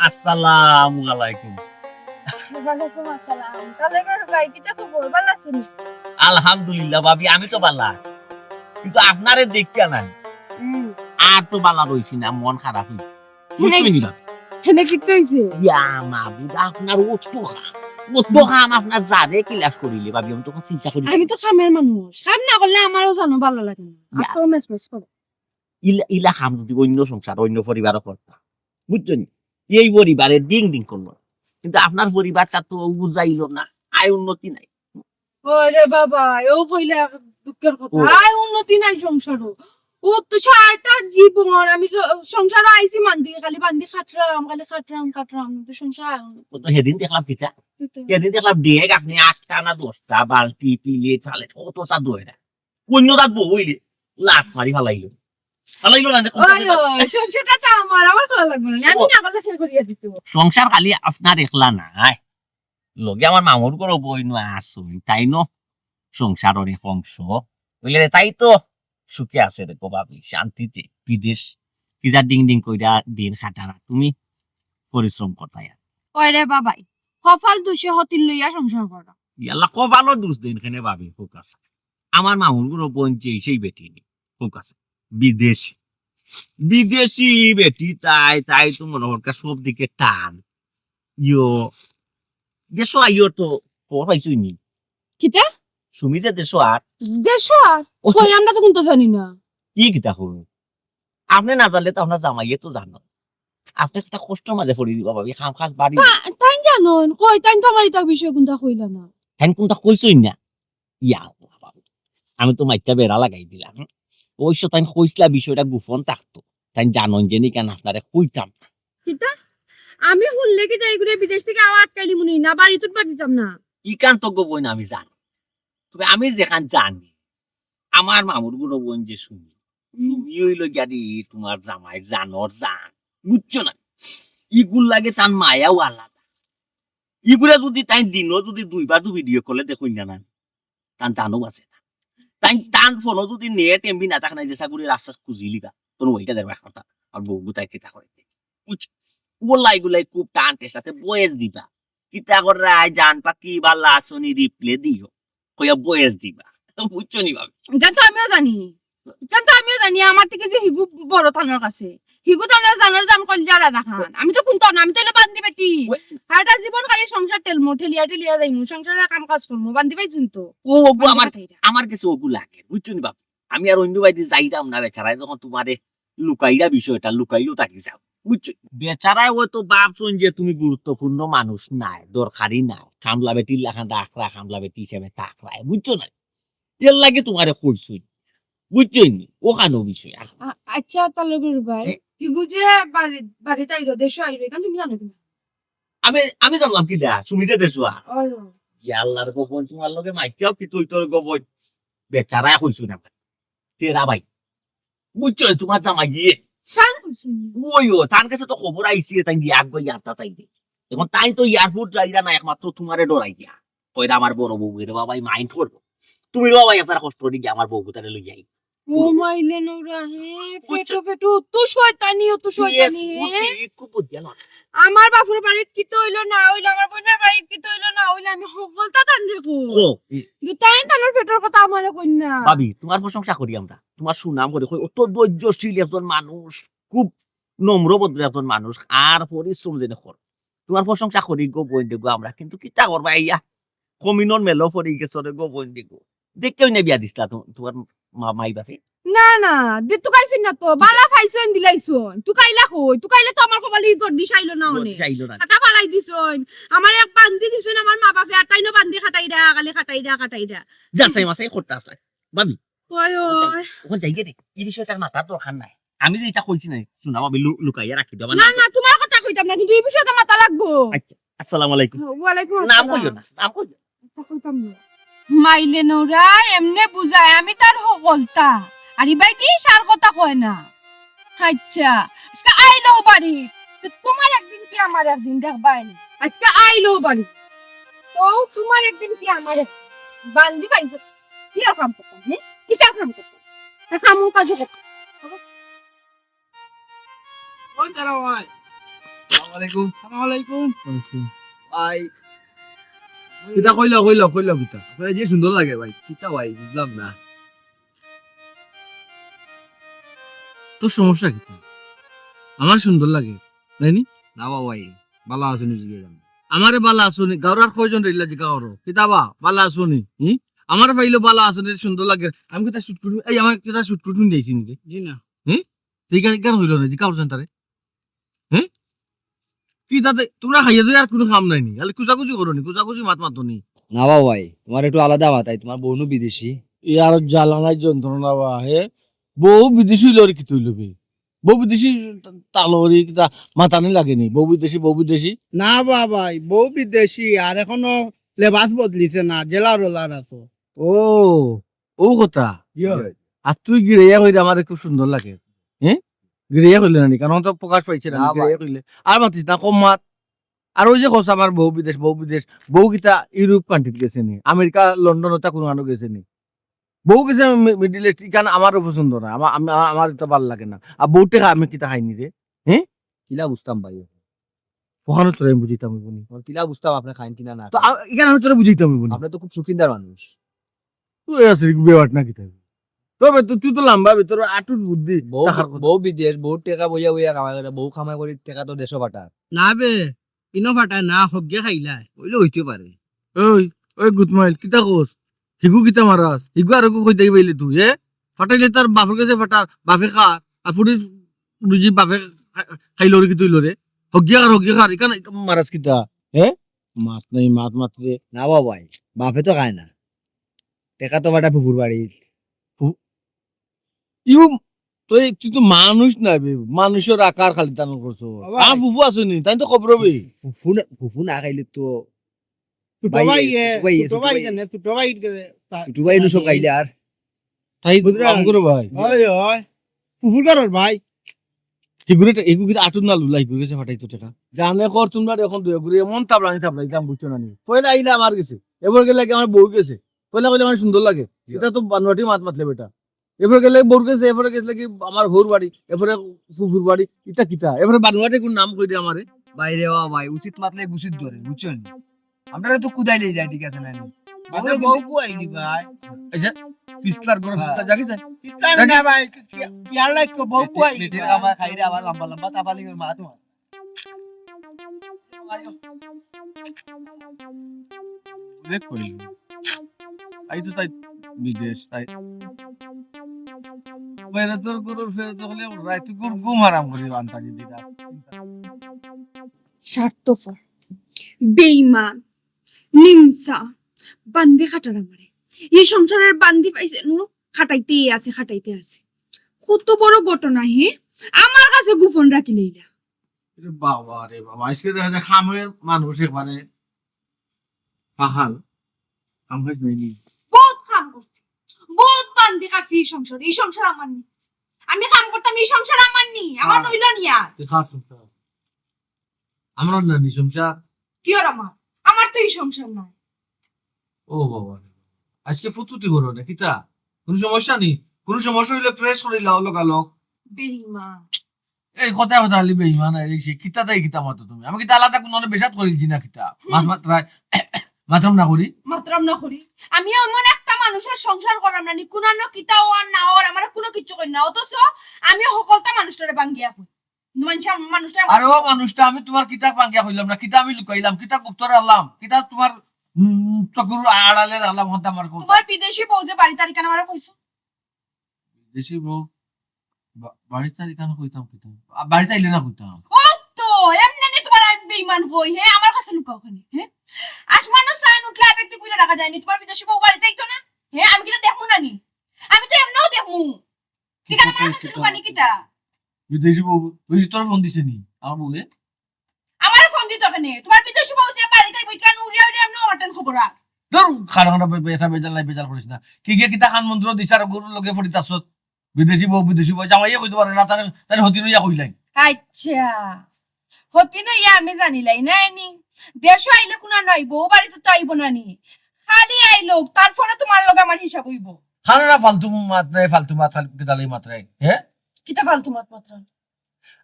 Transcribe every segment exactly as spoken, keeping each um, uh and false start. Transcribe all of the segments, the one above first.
আসসালামু আলাইকুম। ওয়ালাইকুম আসসালাম। তাহলে এবার ভাই, কিতা খবর? ভালা আছইন নি? আলহামদুলিল্লাহ ভাবি, আমি তো ভালা আছি, কিন্তু আপনারে দেখিয়া নাই। হুম। আর তো ভালা রইছি না, মন খারাপ অইছে। বুঝছইন নি ভাবি? হেনে কিতা অইছে? ইয়া মাবুদ, আপনার অত কাম, অত কাম আপনার জানে কিলাস করিলে ভাবি, আমি তখন চিন্তা করি। আমি তো কামের মানুষ, কাম না করলে আমারও জানো ভালা লাগে না। ইয়া। আপনারও মেস মেস করে। ইলা, ইলা কাম যদি অইন্য সংসার, অইন্য পরিবারও করতা, বুঝছইন নি? এই পরিবারে ডিং ডিং করলো, কিন্তু আপনার পরিবারটা তো বুঝাইলো না, আয় উন্নতি নাই। ওরে বাবা, এও কইলা দুঃখের কথা। ও। আয় উন্নতি নাই সংসারও। ও তো সারাটা জীবন আমি স-, সংসারো আইছি বান্দি, খালি বান্দি খাটরাম, খালি খাটরাম, খাটরাম, তো সংসার। ও তো সেদিন দেখলাম কিতা? কিতা? সেদিন দেখলাম ডেগ আপনি আটটা না দশটা বালতি, প্লেট, ফালে কতটা ধইরা। অইন্য তাত বউ অইলে লাত মারি ফালাইলো। ফালাইলো না, না, কোনটা ওই, দিবা? ওই, সংসারটা তো আমার, আমার করা লাগবে না। আমি ও। না করলে সে করিয়া দিত। সংসার খালি আপনার একলা নায়। লগে আমার মামুর ঘরো বইন আছইন, তাইনও সংসারর এক অংশ। অইলে রে, তাই তো সুখে আছে রে গো ভাবি, শান্তিতে। বিদেশ কিতা ডিং ডিং কইরা দিন কাটারা, তুমি পরিশ্রম করতায় আর। ওই রে বাবাই, কপাল দোষে হতিন লইয়া সংসার করো। ইয়াল্লা, কপালও দোষ দেইন কেনে ভাবি, ফোকাস। আমার মামুর ঘরো বইন যে সেই বেটি নি, ফোকাস। বিদেশি। বিদেশি বেটি তাই, তাই তো মনে হয় সব দিকে টান। ইয়ো, দেশো আইও তো খবর পাইছইন নি? কিতা? সুমি যে দেশো আর। দেশো আর? ও। কই, আমরা তো কুন্তা জানি না। কি কিতা খবর? আপনে না জানলে তো আপনার জামাইয়ে তো জানো। আপনে একটা কষ্টর মাঝে পড়ি দিবা ভাবি, কাম কাজ বাড়ি। তা-, তাইন জানইন, কই, তাইন তো আমার ইতা বিষয়ে কুন্তা কইলা না। তাইন কুন্তা কইছইন না? ইয়া আল্লাহ বাবা, আমি তো মাইকটা বেড়া লাগাই দিলাম। অবশ্য তাইন কইছলা বিষয়টা গোপন থাকতো, তাইন জানইন যে নি কেন আপনারে কইতাম না। কিতা? আমি হুনলে কিতা ইগুরে বিদেশ থাকি আওয়া আটকাইলিমু নি, না বাড়িত উঠবার দিতাম না। ইখান তো গো বইন আমি জানি, তবে আমি যেখান জানি, আমার মামুর ঘরো বইন যে সুমি, হুম। সুমি অইলো গিয়া রে তুমার জামাইর জানর জান, বুঝছো না? ইগুর লাগি তান মায়াও আলাদা। ইগুরে যুদি তাইন দিনো যুদি দুইবার দু ভিডিও কলে দেখইন না, না, তান জানও বাঁচে না। তাইন, তান ফোনো যুদি নেট এমবি না থাকে না, যে সাগুরি রাস্তা খুঁজিলিবা, তোর ওইটা দেখবা কথা। আর বউ গুতায় কিতা করে দে। বুঝছো? ওলাই গুলাই খুব টান টেস্টাতে বয়স দিবা। কিতা কররায় জান পাখি বা লাসনি রিপ্লে দিও। কইয়া বয়স দিবা। বুঝছো নি ভাবি? ইখান তো আমিও জানি। ইখান তো আমিও জানি, আমার থাকি যে হিগু বড় তানর কাছে। হিগু তানর জানর জান কইল যারা দেখান। আমি তো কুন্তা না, আমি তো অইলে বান্দি বেটি। ওই সারাটা জীবন খালি সংসার ঠেলমু, ঠেলিয়া ঠেলিয়া যাইমু, সংসারর কাম কাজ করমু, বান্দি পাইছইন তো। ও, ওগু বান্দি আমার, পাঠাইরা। আমার কাছে ওগু লাগে, বুঝছো নি বাপ? আমি আর অইন্য বায়দি যাইরাম না বেচারায়, যখন তুমারে লুকাইরা বিষয়টা, লুকাইলেও থাকি যাও, বুঝছো? বেচারায় অয়তো ভাবছইন যে তুমি গুরুত্বপূর্ণ মানুষ নায়, দরকারি নায়, কামলা বেটির লাখান রাখরা, কামলা বেটি হিসাবে থাকরায়, বুঝছো না? এর লাগি তুমারে কইছইন, বুঝছইন নি? অখানও বিষয় আর। আ-, আচ্ছা, তালুকদার ভাই, এ? হিগু যে বাড়ি, বাড়িত আইলো, দেশো আইলো, ইখান তুমি জানো কিনা? আমি, আমি জানলাম কিলা, সুমি যে দেশো আর। ওই, ওই। ইয়া আল্লাহর গো বইন, তুমার লগে মাইক্কাও কিতা অইতো গো বইন। বেচারায় কইছইন না। তেরা ভাই। বুঝছো, তুমার জামাইয়ে। তান কইছইন নি? ওই, ও, তান কাছে তো খবর আইছে, তাইন গিয়া আগ গই আনতা তাইন দে। এখন তাইন তো এয়ারপোর্ট যাইরা না, একমাত্র তুমারে ডরাইয়া। কইরা আমার বড় বউ রে বাবা, ই মাইন্ড করবো। তুমি রে বাবা, এত কষ্ট করি গিয়া আমার বউ গুতারে লই যাই। ও মাইলে নৌরা হে, বুঝছো? পেটো পেটো, অত শয়তানি, অত শয়তানি হে। বুদ্ধি, খুব বুদ্ধি আমার। আমার বাফর বাড়িত কিতা অইলো না অইলো, আমার বইনর বাড়িত কিতা অইলো না অইলো, আমি হকলতা তানরে কই। ও, হুম। কিন্তু তাইন তানর পেটর কথা আমারে কইন না। ভাবি, তুমার প্রশংসা করি আমরা, তুমার সুনাম করি, কই অত ধৈর্যশীল একজন মানুষ, খুব নম্র ভদ্র একজন মানুষ, আর পরিশ্রম যেন কর। তুমার প্রশংসা করি গো বইন রে গো আমরা, কিন্তু কিতা করবা ইয়া, কমিনর মেলো পড়ি গেছো রে গো বইন রে গো। দেখতেও নে বিয়া দিছলা তো, তুমার মা, মাই বাপে। না, না, দে তুকাইছইন না তো, বালা পাইছইন দিলাইছইন। তুকাইলা কই? তুকাইলে তো আমার কপালে ই গর্দিশ আইলো না অনে। গর্দিশ আইলো না। খাটা ফালাই দিছইন। আমার এক বান্দি দিছইন আমার মা বাপে, আর তাইনও বান্দি খাটাইরা, খালি খাটাইরা, খাটাইরা। যাচাই মাচাই করতে আসলাই। ভাবি, ওই, ওই। অখন যাইগি রে, ই বিষয়টা মাতার দরকার নাই। আমি যে ইতা কইছি না, হুনো ভাবি, লু-, লুকাইয়া রাখি দেবা না। না, না, তুমার কথা কইতাম না, কিন্তু ই বিষয়টা মাতা লাগবো। আচ্ছা, আসসালামু আলাইকুম। ওয়ালাইকুম আসসালাম। নাম কইও না, নাম কইও না। আচ্ছা, কইতাম না। মাইলে নৌরা এমনে বুঝায়, আমি তার হকলতা। আর ইবায়দি সার কথা কয় না। আচ্ছা, আজকে আইলো বাড়ি। তো তুমার একদিন কি আমার একদিন, দেখবায় নি। আজকে আইলো বাড়ি। তো তুমার একদিন কি আমার একদিন। বান্দি পাইছো। কিতা কাম করতাম, হে? কিতা কাম করতাম? তা কামও কাজও করতাম। ওই দাঁড়াও, আয়। ওয়ালাইকুম। আসসালামু আলাইকুম। ভাই, কিতা কইলা, কইলা, কইলা কিতা? আপনার যে সুন্দর লাগে ভাই, কিতা ভাই, বুঝলাম না। তোর সমস্যা কিতা? আমার সুন্দর লাগে, তাই নি? না বা ভাই, ভালা আছইন নি জিগাইলাম। আমারে ভালা আছইন নি, গাউর আর কয়জন রইলা জিগা করো। কিতা বা, ভালা আছইন নি? হুম? আমারে পাইলে ভালা আছইন নি, সুন্দর লাগে। আমি কিতা শুট করি? এই আমার কিতা শুট করি দিয়েছি নি? জি না। হুম? তুই কেন, কেন হইল না? জিগা করছেন তারে? হুম? কি তাতে তোমরা খাইয়া দিয়ে আর কোনো কাম নাই নি? খালি কুচাকুচি করো নি, কুচাকুচি মাত মাতো নি। না বা ভাই, তোমার একটু আলাদা মাতাই, তোমার বউনু বিদেশি। ইয়ার জ্বালানায় যন্ত্রণা বা, হে? বউ বিদেশি হইলে ওর কি তুই লবি? বউ বিদেশি তালো ওর কিতা মাতানি লাগে নি? বউ বিদেশি, বউ বিদেশি। না বা ভাই, বউ বিদেশি, আর এখনো লেবাস বদলিছে না, জেলা রোলার আছো। ও, ও কথা। ইয়া। আর তুই গিরাইয়া কইলে আমার খুব সুন্দর লাগে। হ্যাঁ? গিরাইয়া কইলে না নি? কারণ তো প্রকাশ পাইছে না, না ভাই। গিরাইয়া কইলে। আর মাতিস না, কম মাত। আর ওই যে কস আমার বউ বিদেশ, বউ বিদেশ, বউ কিতা ইউরোপ কান্ট্রিত গেছে নি, আমেরিকা, লন্ডন ওটা কোনো আনো গেছে নি। বউ গেছে মি-, মিডল ইস্ট, ইখান আমারও পছন্দ না, আমার, আমি, আমার, আমার এটা ভালো লাগে না। আর বউ টেকা আমি কিতা খাইনি রে, হ্যাঁ? কিলা বুঝতাম ভাই? ওখানে তোরা আমি বুঝাইতাম হইব নি। ওর কিলা বুঝতাম আপনি খাইন কিনা না তো খাইন? আ-, এখানে আমি তোরা বুঝাইতাম হইব নি। আপনি তো খুব শৌখিনদার মানুষ। তুই আছিস বেবাট না কিতা? তবে তুই, তুই তো লম্বা বে, তোর আটুর বুদ্ধি, বউ, টাকার কথা। বউ বিদেশ, বউ টেকা বইয়া বইয়া কামাই করে, বউ কামাই করি টেকা তো দেশো পাঠার। না বে, ইনো ফাটায় না, হগ্গে খাইলায়। অইলে অইতে পারে। ওই, ওই গুতমাইল, কিতা কস? হিগু কিতা মারাস? হিগু আর হিগু কই দেখি পাইলে তুই, এ? ফাটাইলে তার বাপর গেছে ফাটার, বাপে খার, আর ফুটি রুজি বাপে খা-, খাইলো রে কি তুইলো রে? হগ্গে খার, হগ্গে খার, ইখান মারাস কিতা? হে? মাত নাই, মাত মাত রে। না বাবাই, বাপে তো খায় না। টেকা তো ফাটায় ফুফুর বাড়িত। ফু-, ইউ, তুই, তুই তো মানুষ না বে, মানুষর আকার খালি দান করছো। বাবা। আমার ফুফু আছে নি, তাই তো খবর হবে। ফুফু না, ফুফু না খাইলে তো ছোট ভাই, ভাই, এ, ছোট ভাই, ছোট ছোট ভাই ভাই। জানে, ছোট ভাই কে, তা-, ছোট ভাই নু সব খাইলে আর। তাই বুঝলাম। কাম করো ভাই। হয়, হয়। ফুফুর ঘরর ভাই। হিগুরে তে-, হিগু কিন্তু আটুর না লুলা, হিগুর গেছে ফাটাইতো টেকা। জানে কর তোমরা এখন দুই ঘুরে এমন তাবলানি তাবলাই দাম বুঝছো না নি। পয়লা আইলে আমার গেছে। এবার গেলে কি আমার বউ গেছে। পয়লা কইলে আমার সুন্দর লাগে। জি। এটা তো বানোয়াটি মাত মাতলে বেটা। এরপরে গেলে বউর গেছে, এরপরে গেছে কি আমার হউর বাড়ি, এরপরে ফুফুর বাড়ি, ইতা কিতা? এরপরে বানোয়াটে কোন নাম কইরে আমারে? ভাই রে বা ভাই, উচিত মাতলে গুছিত ধরে, বুঝছো নি? আমরা তো কুদাইলে যায়, ঠিক আছে না নি? বাদে বউ কো আইলি ভাই। এই যে, ফিসলার গরম হ্যাঁ। ফিসলা জাগি যায়। ফিসলা না ভাই, কি, কি, কি আর লাগতো, বউ কো আইলি পেটের ভাই। খাবার খাই রে, আবার লম্বা লম্বা তাপালি ওর মা তোমার। রে কই? তাই তো তাই বিদেশ, তাই। বাইরে তোর গরুর ফেরত হলে রাইতে ঘুম, ঘুম হারাম করি আনতাম যদি না। স্বার্থপর, বেইমান, নিমসা, বান্দি খাটার আমারে। এই সংসারের বান্দি পাইছে নু, খাটাইতেই আছে, খাটাইতে আছে। কত বড় ঘটনা হে, আমার কাছে গোপন রাখি লইলা। এরে বাবা রে বাবা, আজকে দেখা যায় খামের মানুষ একবারে পাহাল। কাম কাজ নাই নি? বহুত কাম করছি, বহুত বান্দি খাইছি এই সংসার, এই সংসার আমার নি। আমি কাম করতাম, এই সংসার আমার নি, আমার হ্যাঁ। রইল নি আর। তুই খাস সংসার। আমার না নি সংসার। কি আর আমার? আমার তো এই সংসার নাই। ও বাবা রে। আজকে ফুতুতি করো না, কিতা? কোনো সমস্যা নি? কোনো সমস্যা হইলে প্রেস করিলাও লগালগ। বেইমান। এই কথা কথা আলি বেইমান, এই সে কিতা তাই কিতা মাতো তুমি? আমি কিতা আলাদা কোনো বেশাত করিলছি না কিতা? হুম। মাত মাত্রায় মাতরাম না করি? মাতরাম না করি? আমি এমন একটা মানুষের সংসার করাম না নি, কুনানো কিতা ওর না ওর, আমার কোনো কিচ্ছু করি না। অথচ আমি হকলতা মানুষটারে বাঙ্গিয়া কই। মানুষ আম-, মানুষটা আরে ও মানুষটা, আমি তোমার কিতা বাঙ্গিয়া কইলাম না, কিতা আমি লুকাইলাম, কিতা গুপ্ত রাখলাম, কিতা তোমার, উম, চকুর আড়ালে রাখলাম, হন্তা আমার কথা। তোমার বিদেশি বউ যে বাড়িত আর কেন আমার কইছো? বিদেশি বউ বা-, বাড়িত আর কেন কইতাম, কইতাম? আ, বাড়িত আইলে না কইতাম। ও তো, এমনি নি তোমার আমি বেইমান কই, হে, আমার কাছে লুকাও কেনে, হে? আসমানো চান উঠলে আবেগ তো কইলে রাখা যায়নি, তোমার বিদেশি বউ বাড়িত আইতো না? হে, আমি কিতা দেখমু না নি? আমি তো এমনেও দেখমু। ঠিক আছে, আমার কাছে লুকানি কিতা? বিদেশি বউ, ওই যে তোর ফোন দিছে নি? আমার বউয়ে? আমারে ফোন দিত কেনে? তোমার বিদেশি বউ যে বাড়িত আইবো, কেন উড়িয়া উড়িয়া এমনে আমার টেন খবর আর? ধর, খাড়া খাড়া বে-, বেটা বেজাল নাই, বেজাল করিস না। কি গিয়ে কিতা খান মন্ত্র দিছে আর গরুর লগে ফড়িত আসত? বিদেশি বউ, বিদেশি বউ, জামাইয়ে কইতে পারে না, তারে, তারে হতিন ইয়া কইলাই। আচ্ছা, হতিন ইয়া আমি জানিলাই না এনি। দেশো আইলে কুনা নাই, বউ বাড়িত তো আইবো না নি। খালি আইলো, তারপরে তোমার লগে আমার হিসাব হইবো। খানা না ফালতু মাত নাই, ফালতু মাত খালি কিতালাই মাত্রাই, হ্যাঁ? কিতা ফালতু মাত মাত্রা?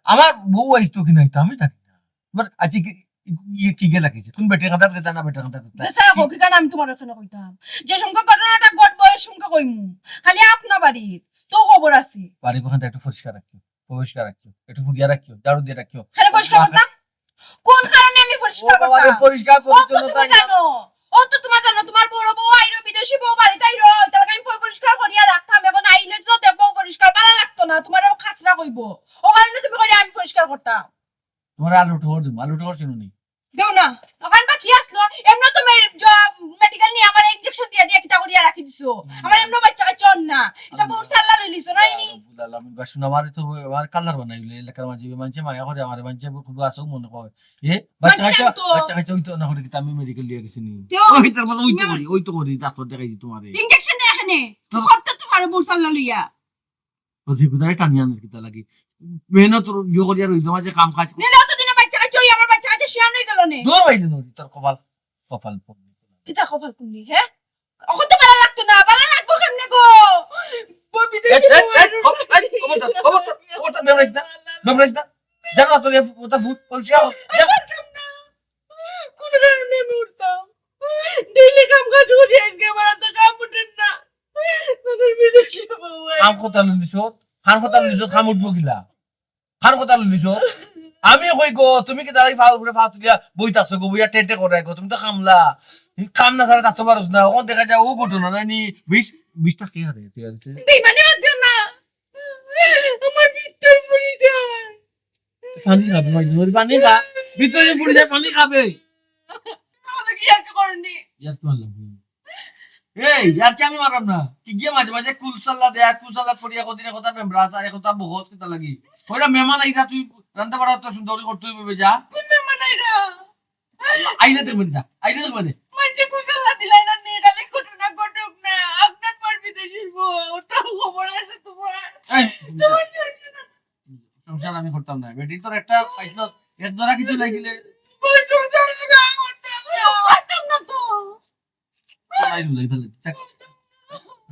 আমার বউ আইতো কি নাই তো আমি জানি না। তোর আজকে কি, ইয়ে কি গেলা কি? কোন বেটির কান্দাত গেছে না বেটির কান্দাত গেছে? যে স্যার, হকিকান আমি তোমার ওখানে কইতাম। যে সময় ঘটনাটা ঘটবো, এই সময় কইমু। খালি আপ না বাড়ির, তো খবর আছে। বাড়ি ওখানটা একটু পরিষ্কার রাখিও, পরিষ্কার রাখিও, একটু ফুরিয়া রাখিও, ঝাড়ু দিয়া রাখিও। খালি পরিষ্কার করতাম? কোন কারণে আমি পরিষ্কার ও বাবা রে, করতাম? পরিষ্কার ও তো পরিচ্ছন্নতা তুমি জানো। জানো, ও তো তোমার জানো, তোমার বড় বউ আইরো, বিদেশি বউ বাড়িত আইরো, তার লাগি আমি পরিষ্কার করিয়া রাখতাম। এখন আইলে তো দেখবো পরিষ্কার, ভালা লাগতো না, তোমার খাসরা কইবো। ও কারণে তুমি কইলে আমি পরিষ্কার করতাম। তোমার আলু ঠোর দিমু, আলু ঠোর চিনো নি? দেও না। ওখান বাকি আসলো, এমন তো মে-, জ-, মেডিকেল নিয়া আমার ইনজেকশন দিয়া দিয়া কিতা করিয়া রাখি দিছো। হুম। আমার এমন বাচ্চা কাচ্চা অর না। এটা আল্লাহ। বউর সাল্লা লইলিছো না ইনি? রব্বুল আলামিন, বা শুনো, আমারে তো, আমারে কালার বানাইলে এলাকার মাঝে, মানষে মায়া করে, আমারে মানষে খুব আছেও মনে কয়। এ, বাচ্চা মানষে কাচ্চা, জানতো। বাচ্চা কাচ্চা ওই তো না করে কিতা আমি মেডিকেল লিয়ে গেছি নি? দেও। ওই তার বলে ওই তো তুমি করি, ওই তো করি, ডাক্তার দেখাই দি তোমারে। ইনজেকশন দে এখানে। তো করতে তোমার বউর সাল্লা লইয়া। অতি গুদারে টানি আনের কিতা লাগি? মেহনত ইয়ে করিয়া রইজ মাঝে কাম কাজ। নিলে অত দিনে বাচ্চা কাচ্চা, ওই আমার বাচ্চা কাচ্চা শিয়ান হয়ে গেল নে। দূর বাইরে দূর, তোর কপাল, কপাল পড়লি। কিতা কপাল পড়লি, হে? অখন তো ভালা লাগতো না, ভালা লাগবো কেমনে গো? বউ বিদেশি এ, এ, বউ এ, আর খবর, এ, খবরদার, খবরদার, খবরদার, বেমরাইস না, বেমরাইস না। জানো না, তোর এ ওটা ভূত, পরিষ্কার হোক। যা। পারতাম না। কোন কারণে আমি উঠতাম? ডেইলি কাম কাজ করি, আজকে আমার হাতে কাম উঠেন না। তোদের বিদেশি বউ আর কাম কথা লইলিছত, কাম কথা লইলিছত, কাম উঠবো কিলা? কাম কথা লইলিছত। আমি কই গো, তুমি কিতা লাগি ফাও উপরে ফাও তুলিয়া বই থাকছো গো, বইয়া টেটে করে গো, তুমি তো কামলা। এই কাম না ছাড়া থাকতে পারছ না, ওখান দেখা যায় ও ঘটনা না নি, বিশ, বিশ টাকা কে হারে, ঠিক আছে? বেইমানি বাদ দিও না। আমার ভিতর ফুলি যায়। পানি খাবে, পানি খাবে, পানি খা। ভিতরে ফুলি যায়, পানি খাবে। তাহলে কি আর কি করনি? ইয়ার কি মারলাম? এই, ইয়ার কি আমি মারলাম না? কি গিয়ে মাঝে মাঝে কুলসাল্লা দেয়, আর কুলসাল্লা ফড়িয়া কদিনে কথা মেমরা আছে, আর কথা বহস কিতা লাগি? ওইটা মেহমান আইরা, তুই রান্না বাড়া তো সুন্দর করে করতে হইবে যা। কোন মেহমান আইরা? আইলে দেখবেন যা, আইলে দেখবেন। মানষে কুলসাল্লা দিলাই না, নিয়ে গেলে ঘটনা ঘটুক না। আপনার মার বিদেশির বউ, ওটা খবর আছে তোমার। এই, তোমার সংসার আমি করতাম না। বেটি তোর একটা পাইছিল, এক ধরা কিছু লাগিলে। ওই সংসার আমি আর করতাম না। করতাম না তো। চলাই লুলাই ফেলে। থাক।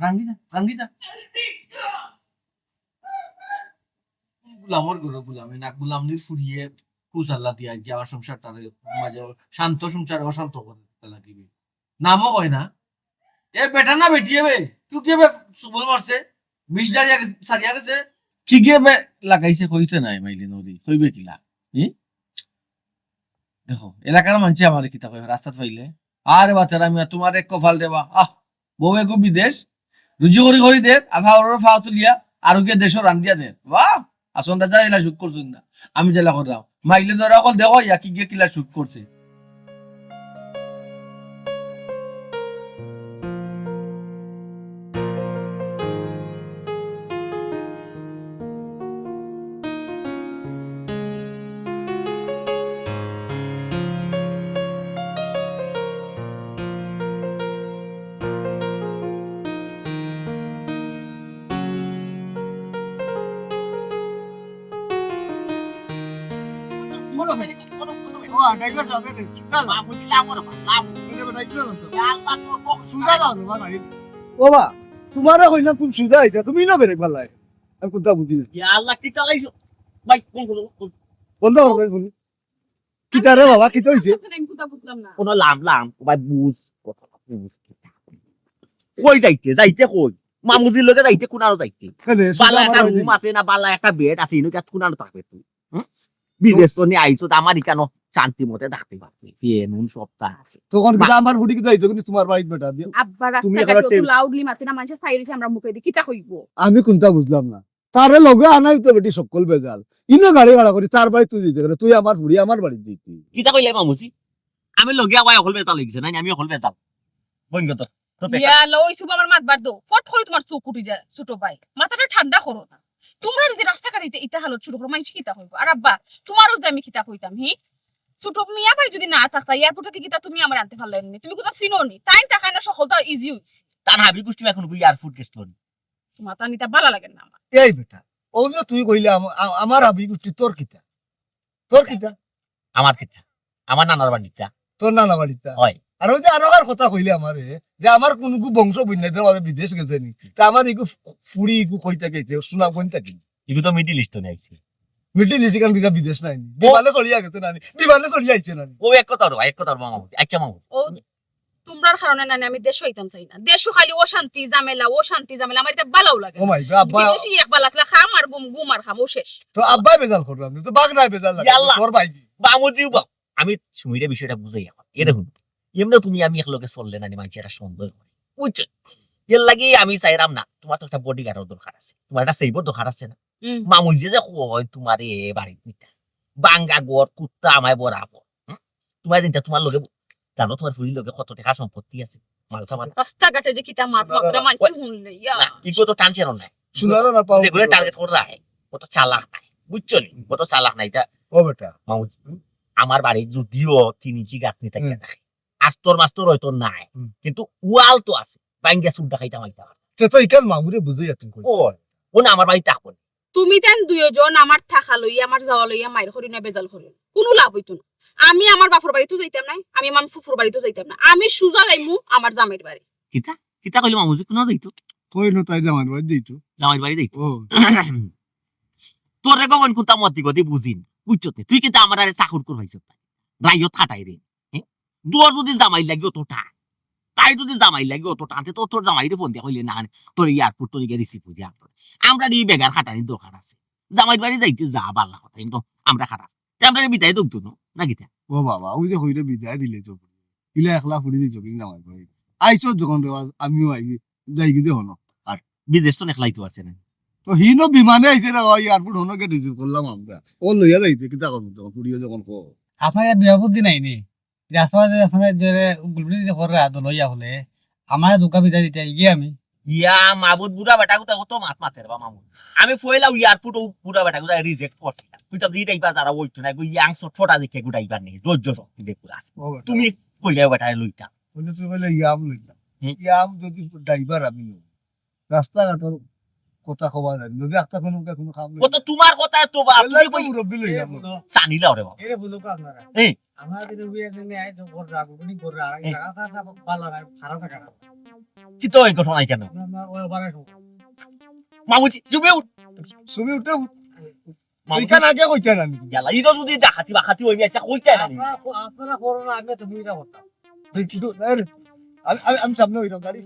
রাঙ্গি যা, রাঙ্গি যা। আরে দেখ তো। গুলামর ঘরে গুলামে না, গুলামনির ফুরিয়ে কুচাল্লা দিয়া গিয়া আমার সংসারটারে মাঝে শান্ত সংসারে অশান্ত করে দিতে লাগিবি। নামও হয় না। এ বেটা না বেটি হবে? তুই কি হবে সুবল মারছে? বিষ জারিয়া গেছে, সারিয়া গেছে? কি গিয়ে বে-, লাগাইছে কইতে নাই মাইলি নদী, কইবে কিলা? হুম? দেখো, এলাকার মানষে আমারে কিতা কয়, রাস্তাত পাইলে, "আরে বাতের আমি আর তোমার এক কপাল রে বা, আহ, বউ এগু বিদেশ, রুজি করি করি দের, আর ফাওরর ফাও তুলিয়া, আর ওকে দেশো রান্দিয়া দের।" বাহ, আসন রাজা এলা সুখ করছুন না, আমি জেলা করলাম। মাইলে ধরা অকল দেখো, ইয়া কি গিয়ে কিলা সুখ করছে। ও, ড্রাইভার যাবে রে, সুজা যা। বাবুজি, লামো রে, লামো। এই যে ড্রাইভার যাবে তো। ইয়া আল্লাহ, তোর বক্স। সুজা যাও রে, বাবা। ও বা, তোমারে কইলাম তুমি সুজা আইতা, তুমি না ব্রেক বালাই। আমি কোনটা বুঝি না। ইয়া আল্লাহ, কি চালাইছো? ভাই, কোন, কোন, কোন? বন্ধ করো, ভাই, ফোন। কিতা রে বাবা, কিতা হইছে? আমি কোনটা বুঝলাম না। কোনো লাম লাম, ও ভাই, বুঝ, কথা বুঝ, কিতা? কই যাইতে, যাইতে কই? মামুজির লগে যাইতে, কোনানো যাইতে? কেনে, সুজা বালা আমার একটা হইছে। রুম আছে না, বালা একটা বেড আছে, ইনো কিয়া কোনানো থাকবে তুই? হুম? বিদেশ তো নিয়ে আইছো, তো আমার ইকানো শান্তি মতে থাকতে পারবে। ফ্যান উন সবটা আছে। তখন কিন্তু মা- আমার ফুড়ি কিন্তু আইতো কিন্তু তোমার বাড়িত বেটা। আব্বা তুমি রাস্তাঘাটে এখন অত টেন- লাউডলি মাতে না, মানষে চাই রইছে আমরা মুখে দি, কিতা কইবো? আমি কোনটা বুঝলাম না। তারে লগে আনাই তো বেটি সকল বেজাল। ইনো গাড়ি ভাড়া করি তার বাড়িত তুই দিতে গেলে, তুই আমার ফুড়ি আমার বাড়িত দিতি। কিতা কইলে মামুজি? আমি লগে আওয়াই অকল বেজাল হয়ে গেছে, নাই আমি অকল বেজাল। বইন কত? তো বেকার। ইয়া, লও, ওই শুভ আমার মাত বাদ দাও। ফট করে তোমার চোখ উঠি যায়, ছোট ভাই। মাথাটা ঠান্ডা করো না। তোমরা যদি রাস্তাঘাটে ইতা, ইতা হালত শুরু করো, মানুষ কিতা কইবো? আর আব্বা, তোমারও যে আমি কিতা কইতাম, হি? ছোট মিয়া ভাই যদি না থাকতা, এয়ারপোর্ট থেকে কিতা তুমি আমার আনতে পারলে নি? তুমি কোথাও চিনো নি? তাই তাকায় না, সকলটা ইজি হইছে। তার হাবি গোষ্ঠী এখন ওই এয়ারপোর্ট গেছিল নি। তোমার তো নিতা ভালা লাগে না আমার। এই বেটা, ও যে তুই কইলে আম-, আ-, আমার হাবি গোষ্ঠী তোর কিতা? তোর কিতা? আমার কিতা? আমার নানার বাড়িটা। তোর নানা বাড়িটা? হয়। আর ওই যে আরো আর কথা কইলে আমারে, যে আমার কোন গু বংশ বন্যাদের মাঝে বিদেশ গেছে নি। তা আমার ইগু ফু-, ফুড়ি ইগু কই থাকে, যে সুনামগঞ্জ থাকে। ইগু তো মিডল ইস্ট নিয়ে আইছে। মিটিং দিছি কারণ ভিসা বিদেশ নাই নি। বিমানে চড়িয়া গেছে না নি? বিমানে চড়িয়া আইছে না নি? ও এক কথা রে ভাই, এক কথা রে মামুজি। আচ্ছা মামুজি। ও তুমরার কারণে না নি আমি দেশো আইতাম চাই না। দেশো খালি অশান্তি, ঝামেলা, অশান্তি, ঝামেলা। আমার ইতা ভালাও লাগে ও না। মাই গো, আব্বা, বিদেশি এক বালা আছলা, খাম আর ঘুম, ঘুম আর খাম, ও শেষ। তো আব্বায় বেজাল করলাম না, তো বাগনায় বেজাল লাগে। ইয়াল্লা। তোর ভাই কি? মামুজি বা, আমি সুমিরে বিষয়টা বুঝাই এখন। এরে হুনো, এমনে তুমি আমি একলগে চললে না নি, মানষে একটা সন্দেহ করে, বুঝছো? এর লাগি আমি চাইরাম না, তুমার তো একটা বডিগার্ডর দরকার আছে, তুমার একটা সেফর দরকার আছে না? হুম। মামুজি যে কয় তুমারে বাড়িত নিতা, বাঙ্গা ঘর, কুত্তা আমায় বরাবর। হুম? তুমার চিন্তা, তুমার লগে জানো, তুমার ফুরির লগে কত টেকা সম্পত্তি আছে, মাল সামান। রাস্তাঘাটে যে কিতা মাত মাতরা মানষে হুনলে, ইয়া। না, ইগু তো টানছে না। শুনারও না পাও। যেগুলো টার্গেট করে রাখে, কত চালাক নাই, বুঝছো নি? কত চালাক নাই তা। ও বেটা। মামুজি, আমার বাড়ি যদিও তিন ইঞ্চি গাঁথনি থাকে হুম। থাকে, আস্তর মাস্তর হয়তো নাই, হুম। কিন্তু ওয়াল তো আছে, ভাঙ্গিয়া চুর ডাকাইতাম আইতাম। তে তো ইখান মামুরে বুঝাই আর তুমি কই। ও, ও না আমার বাড়ি থাকবো না। তুমি তেন দুইজন আমার থাকা লইয়া, আমার যাওয়া লইয়া মাইর করি না, বেজাল করি না। কুনু লাভ অইতো না। আমি আমার বাপর বাড়িত যাইতাম না, আমি আমার ফুফুর বাড়িত যাইতাম না। আমি সুজা যাইমু আমার জামাইর বাড়ি। কিতা? কিতা কইলে মামুজি, কুনো যাইতো? কই না তাই জামাইর বাড়ি যাইতো। জামাইর বাড়ি যাইতো। ও। তোরে গো বইন কুতা মতি গতি বুঝিন, বুঝছত নি? তুই কিতা আমার আরে চাকর করবাইছত? রাইত খাটাই রে। হ্যাঁ? তোর যদি জামাই লাগে অত টান, তাই যদি জামাই লাগে অত টান, তে তো তোর জামাইরে ফোন দিয়া কইলে না, তোর এয়ারপোর্ট তোর গিয়ে রিসিভ হইয়া আনতো। আমরা এই বেগার খাটানির দরকার আছে। জামাইর বাড়ি যাইতে যা, বালা কথা, কিন্তু আমরা খারাপ। তে আমরা বিদায় দৌতো না, না কিতা? ও বাবা, ওই যে কইরে বিদায় দিলে তো। ইলা একলা ফুরি দিত কিন্তু জামাইর বাড়ি। আইছো যখন রে, আমিও আইছি, যাই কি যে হনো। বিদেশ তো একলাই তো আছে না। তো হিনো বিমানে আইছে রে ভাই, এয়ারপোর্ট হনো গিয়া রিসিভ করলাম আমরা। ও লইয়া যাইতে কিতা করবো তখন, ফুরিও যখন কো। আপনার বিয়া বুদ্ধি নাই নি? রাস্তা বাজে রাস্তা বাজে জোরে গুলগুলি দিতে করে রাত লইয়া হলে আমার দোকান বিদায় দিতে গিয়ে আমি। ইয়া মাবুদ, বুড়া বেটা গুতা কত মাত মাতের বা মামু। আমি ফয়লা এয়ারপোর্ট ও বুড়া বেটা গুতা রিজেক্ট করছিলাম। কইতাম যে এই ড্রাইভার যারা ওইতো না, এগু ইয়াং শর্ট ফটা দেখে এগু ড্রাইভার নেই, ধৈর্য শক্তি যে পুরা আছে। ও বেটা। তুমি কইলে বেটা লইতা। বলে তুই বলে ইয়াম লইতাম। হুম। ইয়াম যদি ড্রাইভার আমি নই। রাস্তাঘাটর কথা কবা জানি। যদি একটা কোনো কোনো কাম নেই। ও তো তোমার কথা তো বা, এলাই তুমি তো কই মুরব্বি লইলাম। জানিলাও রে বাবা। এরে বুঝো তো আপনারা। এই। আমার দিনে বিয়ে দিনে আয় তো কররা, গুনি কররা, আর এই। জায়গা তা তা বালা নাই, খারাপ থাকা না। কি তো এই ঘটনা কেন? না, না, ওই বারে সব। মামুজি, জুমে উঠ। সুমি উঠে উঠ। মামুজি, এখান আগে কইতে না আমি। ইয়ালা, ইরো যদি ডাকাতি বাকাতি হইবে, একটা কইতে না। আপনারা কো-, আপনারা করো না, আমি তো বুঝা করতাম। এই কিন্তু, এই রে, আমি, আমি, আমি সামনে হইলাম, গাড়ি।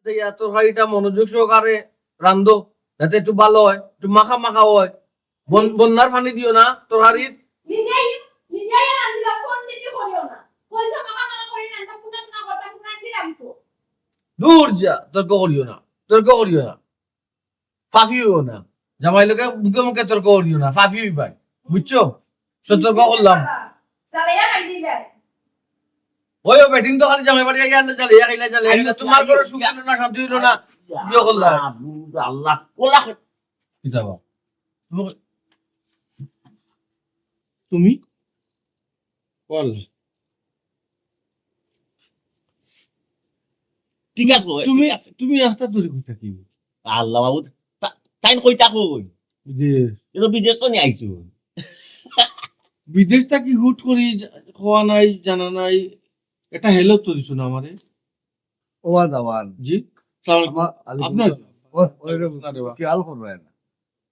যে ইয়া তরকারিটা মনোযোগ সহকারে রান্ধো, যাতে একটু ভালো হয়, একটু মাখা মাখা হয়। বন-, বন্যার পানি দিও না তরকারিত। নিজেই, নিজেই রান্ধিলা, ফোন দিতে করিও না। পয়সা মাখা মাখা করি না, এটা কুনা কুনা করতে, কুনা দিলাম তো। দূর যা, তর্ক করিও না, তর্ক করিও না, ফাফি হইও না। জামাই লগে মুখে মুখে তর্ক করিও না, ফাফি হইবাই, বুঝছো? সতর্ক করলাম। জ্বালাইয়া খাই দিলে। ওই ও বেটিন তো খালি জামাই বাড়ি আইয়া আনলে জ্বালাইয়া খাইলা, জ্বালাইয়া খাইলা। তোমার ঘরে সুখ ছিল না, শান্তি হইল না। বিয়ে করলা। আল্লাহ, আল্লাহ। কিতা বা? তুমি, তুমি? বল। ঠিক আছে, তুমি, ঠিক আছে। তুমি একটা দূরে কইতা কি? আল্লাহ মাবুদ, তা-, তাইন কইতা কই? যে এ তো বিদেশ তো নিয়ে আইছো। বিদেশ থাকি হুট করি যা-, খোয়া নাই, জানা নাই, এটা হেলো তো দিছো না আমারে। ওয়া দাওয়ান। জি? সালাম আলাইকুম। আমার আলাইকুম আপনার? সালাম। ওই, ওই রে, না রে বা। খেয়াল করবে না।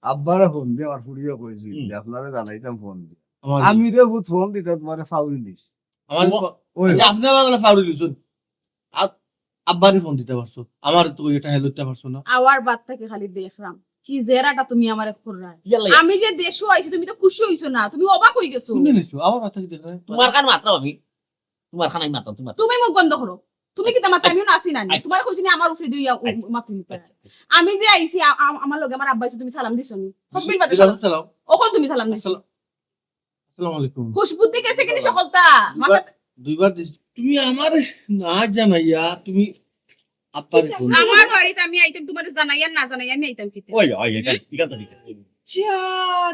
আব্বারে ফোন দিয়ে আমার ফুড়িয়ে কইছি হুম। যে আপনারে জানাইতাম ফোন দিয়ে। আমার আমি রে বুত ফোন দিতে তোমারে ফাউরি নিস। আমার ও, ফো-, ওই। আচ্ছা, আপনি আমার বেলা ফাউরি নিছুন। আব-, আব্বারে ফোন দিতে পারছো। আমার তো এটা হেলো দিতে পারছো না। আওয়ার বাদ থাকি খালি দেখরাম। কি জেরাটা তুমি আমারে কররায়। ইয়াল্লা, ইয়াল্লা। আমি যে দেশো আইছি, তুমি তো খুশি হইছো না। তুমি অবাক হই গেছো। কোন দিন আইছো? আবার মাথা কি দেখরায়? তোমার কান মাত্র আমি। তোমার খানাই মাতাম, তোমার। তুমি মুখ বন্ধ করো। তুমি কিতা মাত, আমিও নাচি না নি। আচ্ছা। তোমার কইছি না আমার উপরে দিয়া উ-, আচ্ছা। মাতি নিতে। আচ্ছা। আমি যে আইছি, আ-, আ-, আমার লগে আমার আব্বা আইছে, তুমি সালাম দিছো নি? হকবিল বাদে দিলাম সালাম। সালাম। অখন তুমি সালাম দিছো। আসসালাম, আসসালামু আলাইকুম। হুশ বুদ্ধি গেছে কিনি সকলতা? দুইবার, মাথা দুইবার দিস-, তুমি আমারে না জানাইয়া তুমি আব্বারে ফোন দিছো। আমার বাড়িত আমি আইতাম তোমারে জানাইয়া না জানাইয়া আমি আইতাম কিতা? ওই, ওই, এটা, হুম? এটা তো ঠিক আছে। আচ্ছা,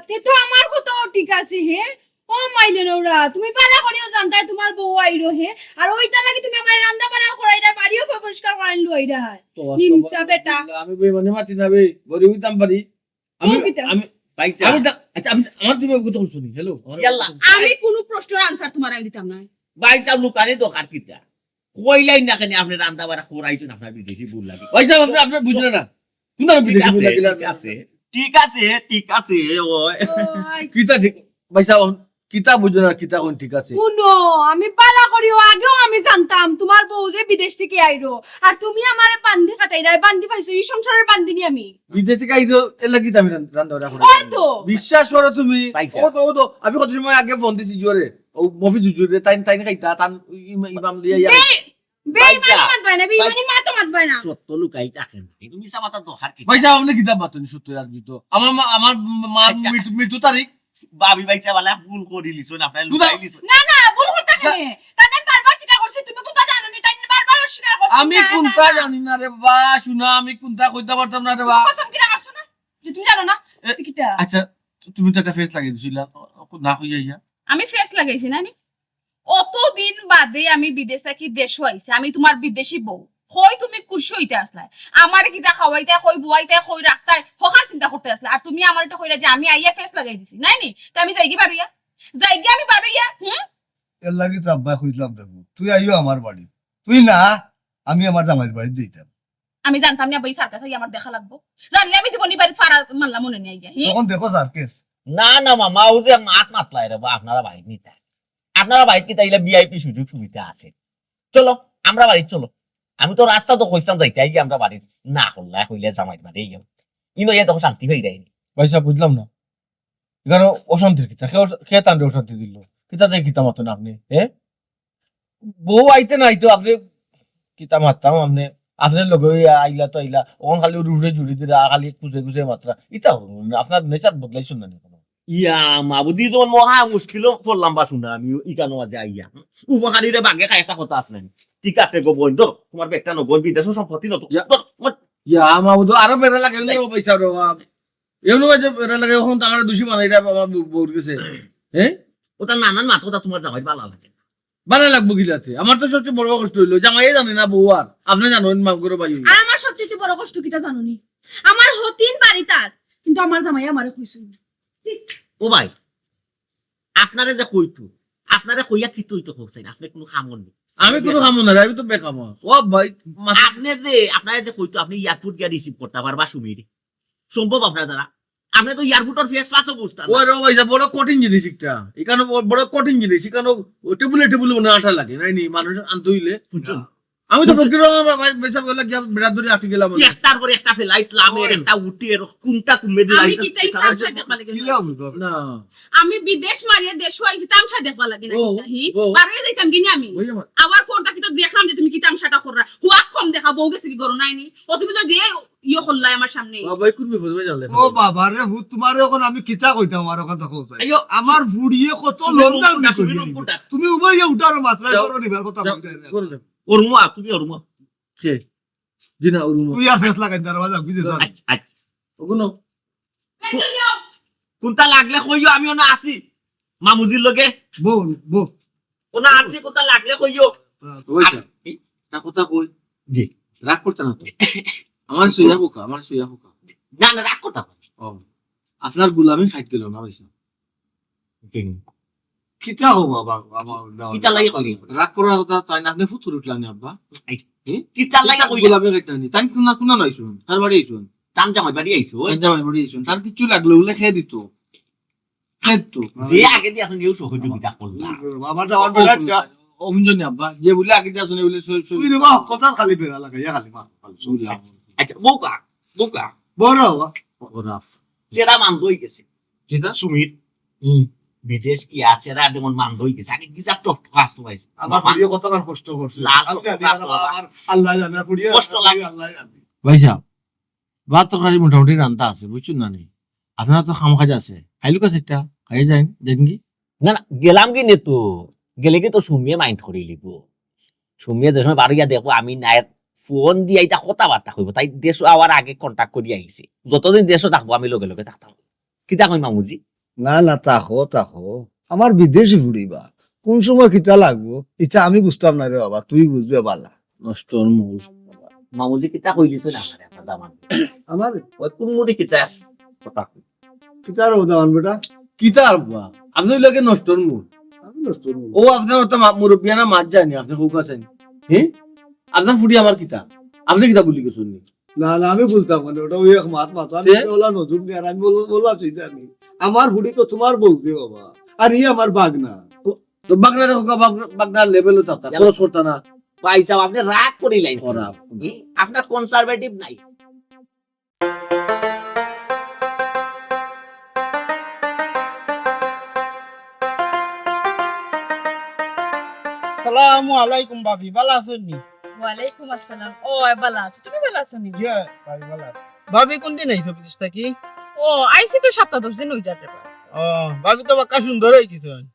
তে তো আমার কথাও ঠিক আছে, হে? ও মাইলে নোরা, তুমি পালা করিও জানতায় তোমার বউ আইরো হে, আর ওইটা লাগি তুমি আমার রান্না বান্না করাইরা, বাড়িও পরিষ্কার করাইন লইরা। তো নিমসা বেটা। আমি বেমানে মাতি না বে, গরিব হইতাম পারি। আমি, ও কিতা? আমি, ভাই সাহেব। আমি দা-, আচ্ছা, আমি, আমার তুমি কথা কইছো নি? হ্যালো, আমার ইয়াল্লা। কথা কইছো নি? আমি কোনো প্রশ্নর আনসার তোমার আমি দিতাম না। ভাই সাহেব, লুকানি দরকার কিতা? কইলাইন না কেনে আপনে রান্দা বাড়া করাইছইন আপনার বিদেশি বউর লাগি? ভাইসাব, আপনে, আপনে বুঝলা না। কুন ধরনের ঠিক বিদেশি বউ আছে, লাগিলা? ঠিক আছে। ঠিক আছে, ঠিক আছে, ওই। ওই। কিতা ঠিক? ভাইসাব, কিতা বুঝো না, কিতা কইন ঠিক আছে? হুনো, আমি বালা করিও, আগেও আমি জানতাম তুমার বউ যে বিদেশ থাকি আইরো। আর তুমি আমারে বান্দি খাটাইরায়, বান্দি পাইছো, ই সংসারর বান্দি নি আমি। বিদেশ থাকি আইছো, এর লাগি তো আমি রান-, রান্দা বাড়া করি। ওই তো। বিশ্বাস করো তুমি। পাইছা? ও তো, ও তো, আমি কত সময় আগে ফোন দিছি জুয়ারে। ও মফিজ হুজুরে, তাইন, তাইন খাইতা, তান ইমা-, ইমাম দিয়া ইয়া। বে-, বেইমানি পাইছা? মাতবায় না, বেইমানি মাতো মাতবায় না। সত্য লুকাই থাকে না। তুমি মিছা মাতার দরকার কি? ভাইসাব, আপনে কিতা মাতইন সত্য আর মৃত? আমার মা, আমার মা আচ্ছা। মৃত্যু, মৃত্যু তারিখ। ভাবি ভাইসাব, বালা ভুল করিলিছইন, আপনারে কুনটা? লুকাইলিছইন। না, না, ভুল করতা কেনে? তাইন বারবার স্বীকার করছি, তুমি কুনটা জানো নি? তাইন বারবার অস্বীকার করছি। আমি না, না, কুনটা না। জানি না রে বা, শুনা, আমি কুনটা কইতা পারতাম না রে বা। কসম কিনা করছো না? যে তুমি জানো না? এ, কিতা? আচ্ছা, তুমি তো একটা ফেস লাগাই দিছিলা, না কইয়া ইয়া। আমি ফেস লাগাইছি না নি? অতদিন বাদে আমি বিদেশ থাকি দেশো আইছি, আমি তুমার বিদেশি বউ। কই তুমি খুশি অইতে আছলায়? আমারে কিতা খাওয়াইতায়, কই বওয়াইতায়, কই রাখতায়, হকল চিন্তা করতে আছলায়। আর তুমি আমারে ইটা কইরায় যে আমি আইয়া ফেস লাগাই দিছি, নায় নি? তে আমি যাইগি বারইয়া? যাইগি আমি বারইয়া? হুম? এর লাগি তো আব্বায় কইছলাম দেখো, তুই আইও আমার বাড়ি। তুই না, আমি আমার জামাইর বাড়িত যাইতাম। আমি জানতাম না আব্বা, ই সার্কাস আইয়া আমার দেখা লাগবো। জানলে আমি জীবনে বাড়িত ফাড়া মারলাম মনে নেই আইয়া, হি? তখন দেখো সার্কাস। না, না মামা, ও যে মাত মাতলায় রে বা, আপনারা বাড়িত নিতা। আপনারা বাড়িত কিতা ইলা ভিআইপি সুযোগ সুবিধা আছে। চলো, আমরা বাড়িত চলো। আমি তো রাস্তা তো কইছলাম যাইতে, আইয়া আমরা বাড়িত না করলা, কইলে জামাইর বাড়ি আইয়া। ইনো ইয়া দেখো শান্তি পাই দেয়নি। ভাইসাব, বুঝলাম না। ইখানো অশান্তির কিতা? কে অশ-, কে তানরে অশান্তি দিল? কিতা দেখি কিতা মাতইন আপনে? এ? বউ আইতে না আইতো আপনে কিতা মাততাম আপনে? আপনার লগে ওই আইলা তো আইলা, অখন খালি ওর উপরে জুড়ি দিরা, খালি কুজে কুজে মাতরা। ইতা হলো না, আপনার নেচার বদলাইছইন না নি কোনো? ইয়া, মাবুদি যেমন মহা মুশকিলও পড়লাম বা শুনা আমি ইকানো আজ আইয়া। উপকারীরে বাগে খায় একটা কথা আছে না নি? ঠিক আছে গো বইন, ধরো, তুমার ব্যাগটা নো, বইন বিদেশো সম্পত্তি নো তো। ইয়া। ধরো, আমার ইয়া, মাবুদ, আরো বেড়া লাগে, যাই। ও ভাইসাব রে বাপ। এমন ভাই যে বেড়া লাগে, অখন তো আমার দুষী বানাইরা আমার বউ-, বউর গেছে। হ্যাঁ? ওটা নানান মাত, ওটা তুমার জামাইর বালা লাগে। বালা লাগবো কিলাতে? আমার তো সবচেয়ে বড় কষ্ট অইলো, জামাইয়ে জানে না বউ আর। আপনে জানইন, মাফ করো ভাই। আর আমার সবচেয়ে বড় কষ্ট কিতা জানো নি? আমার হতিন বাড়িত আর, কিন্তু আমার জামাইয়ে আমারে কইছইন না। ইস। ও ভাই, আপনারে যে কইতো, আপনারে কইয়া কিতা অইতো কইছইন, আপনে কোনো কামর নি। আমি কোনো কামর না রে, আমি তো বেকামর। ও ভাই, মাস- আপনে যে, আপনারে যে কইতো, আপনে এয়ারপোর্ট গিয়া রিসিভ করতা পারবা সুমিরে। সম্ভব আপনার দ্বারা? আপনে তো এয়ারপোর্টর ফেস ফাসও বুঝতা না। ওরে ভাই, যা বড় কঠিন জিনিস একটা। ইকানো ব-, বড় কঠিন জিনিস। ইকানো ও টেবুলে টেবুলে মনে আটা লাগে, নায় নি? মানুষ আনতে অইলে। বুঝছো? আমি তো ফকির রহমান ভাই, ভাইসাব বলে গিয়া বিরাট ধরে আটকে গেলাম। একটার পরে একটা ফ্লাইট লামের, ওই। একটা উঠের, কোনটা কোন মেদি আমি লাইন কি তাই এছাড়া তামশা দেখবা লাগে না? কিলা বুঝবো? না। আমি বিদেশ মারিয়া দেশো আইছি, তামশা দেখবা লাগে না ও, কিতা, হি? ও। বারইয়া যাইতাম কিনি আমি। ওই আমার। আবার ফোন থাকি তো দেখলাম যে তুমি কি তামশাটা কররা। হুয়াক কম দেখা, বউ গেছে কি গরো নায় নি? ও তুমি তো দিয়ে ইয়ে করলাই আমার সামনে। বাবা, এই কোন বিপদ হয়ে গেলে? ও বাবা রে, ভূত তোমারে অখন আমি কিতা কইতাম, আমার অখান দেখো চাই। আইয়ো। আমার বুড়িয়ে কত তুমি লম্বা রুম উনি ফুটা, তুমি কইলি। রুম ফুটা। তুমি উবাইয়া উঠার মাত্রায় যাও। করো নিবার কথা যাও, কইতায় না। করো যাও। ওর মুয়া, তুমি ওর মুয়া। কে? জি না, ওর মুয়া। তুই আর ফেস লাগাই, দরওয়াজা বুঝে যা। আচ্ছা, আচ্ছা। ওগুলো। কোনটা লাগলে কইও, আমি ওনা আছি। মামুজির লগে। বউ, বউ। ওনা আছি, কোনটা লাগলে কইও। ওই তো। আচ্ছা। একটা কথা কই। জি। রাগ করতে না তো। আমার সইয়া হোকা, আমার সইয়া হোকা। না, না, রাগ করতাম না। ও, আপনার গোলামি খাইট গেল না, ভাইসাব। কিতা হো বাবা, বাবা, দাও। কিতা লাগে কইলি? রাগ করার কথা তাই না, আপনে ফুতুর উঠলা নি আব্বা? এই, হুম? কিতা লাগে কিতা কইলি? গোলামি খাইট না নি? তাই কোনা, কোনা নাইছুন? তার বাড়ি আইছুন? তান জামাই বাড়ি আইছো, ওই? তান জামাই বাড়ি আইছুন। তার কিচ্ছু লাগলো, বলে খেয়ে দিত। খেয়ে দিত। যে আগে দিয়ে আসলে কেউ সহযোগিতা করলা। আমার জামাই বাড়ি আইছে। ও, হুনছো নি আব্বা? যে বলে আগে দিয়ে আসলে বলে সই-, সই- তুই রে বাবা, কথা খালি বেড়া লাগাইয়া খালি মার, খালি সই লাগাইয়া। আচ্ছা, বোকা, বোকা। বড় বাবা। ওরাফ। চেরা মান্দ হয়ে গেছে। কিতা? সুমির। হুম। বিদেশ কি আছে, এরা যেমন মান্দ হয়ে গেছে। আগে কি যা টক টক আসতো পাইছে। আমার বাবা। প্রিয় কতবার কষ্ট করছে। লাল আমি টক জানি, টক আসতো আমার, বাবা। আমার আল্লাহ জানে, প্রিয় কষ্ট লাগে। আল্লাহ জানে। ভাইসাব, ভাত তরকারি মোটামুটি রান্তা আছে, বুঝছইন না নি? আপনার তো কাম কাজ আছে। খাইলুক আছে একটা, খাইয়া যাইন, যাইন কি? না, না, গেলাম কি নে তো? গেলে কি তো সুমিয়ে মাইন্ড করি লিব? সুমিয়ে যে সময় বারইয়া দেখবো আমি নাই, ফোন দিয়া ইতা কথাবার্তা কইবো। তাই দেশো আওয়ার আগে কন্টাক্ট করি আইছে। যতদিন দেশো থাকবো আমি লগে লগে থাকতাম। কিতা কই মামুজি? না, না, থাকো, থাকো। আমার বিদেশি ফুড়ি বা। কোন সময় কিতা লাগবো, ইতা আমি বুঝতাম না রে বাবা, তুই বুঝবে বালা। নষ্টর মূল। মামুজি কিতা কই দিছে না আমারে, আপনার দামান? আমার? ওই কোন মুড়ি কিতা? কথা কই। কিতার ও দামান বেটা? কিতার বা? আপনে অইলা গি নষ্টর মূল। আমি নষ্টর মূল। ও আপনার তো মা-, মুরব্বিয়ানা মাত যায়নি, আপনে কউক্কা চাইন। হে? আপনার ফুড়ি আমার কিতা? আপনি কিতা ভুলি গেছইন নি? না, না, আমি ভুলতাম মানে, ওটা ওই এক মাত মাতো। আমি তে? তো ওলা নজুম নি, আর আমি বললাম, বললাম সেই জানি। আমার ফুড়ি তো তোমার বউ রে বাবা, আর ই আমার বাগনা। তো বাগনা রে হোক, বাগনা, বাগনার লেভেলও থাকতা, খরচ করতা না। ভাই সাহেব, আপনি রাগ করিলাইন। ই, আপনার কনজারভেটিভ নাই। আসসালামু আলাইকুম ভাবি, ভালা আছইন নি? ওয়ালাইকুম আসসালাম। ও, ভালা আছি, তুমি ভালা আছো নি? জি, ভাবি ভালা আছি। ভাবি, কোন দিন আইছো বিদেশ থাকি? ও, আইছি তো সপ্তাহ দশ দিন অই যার। ও, ভাবি তো বাক্কা সুন্দর অই গেছইন।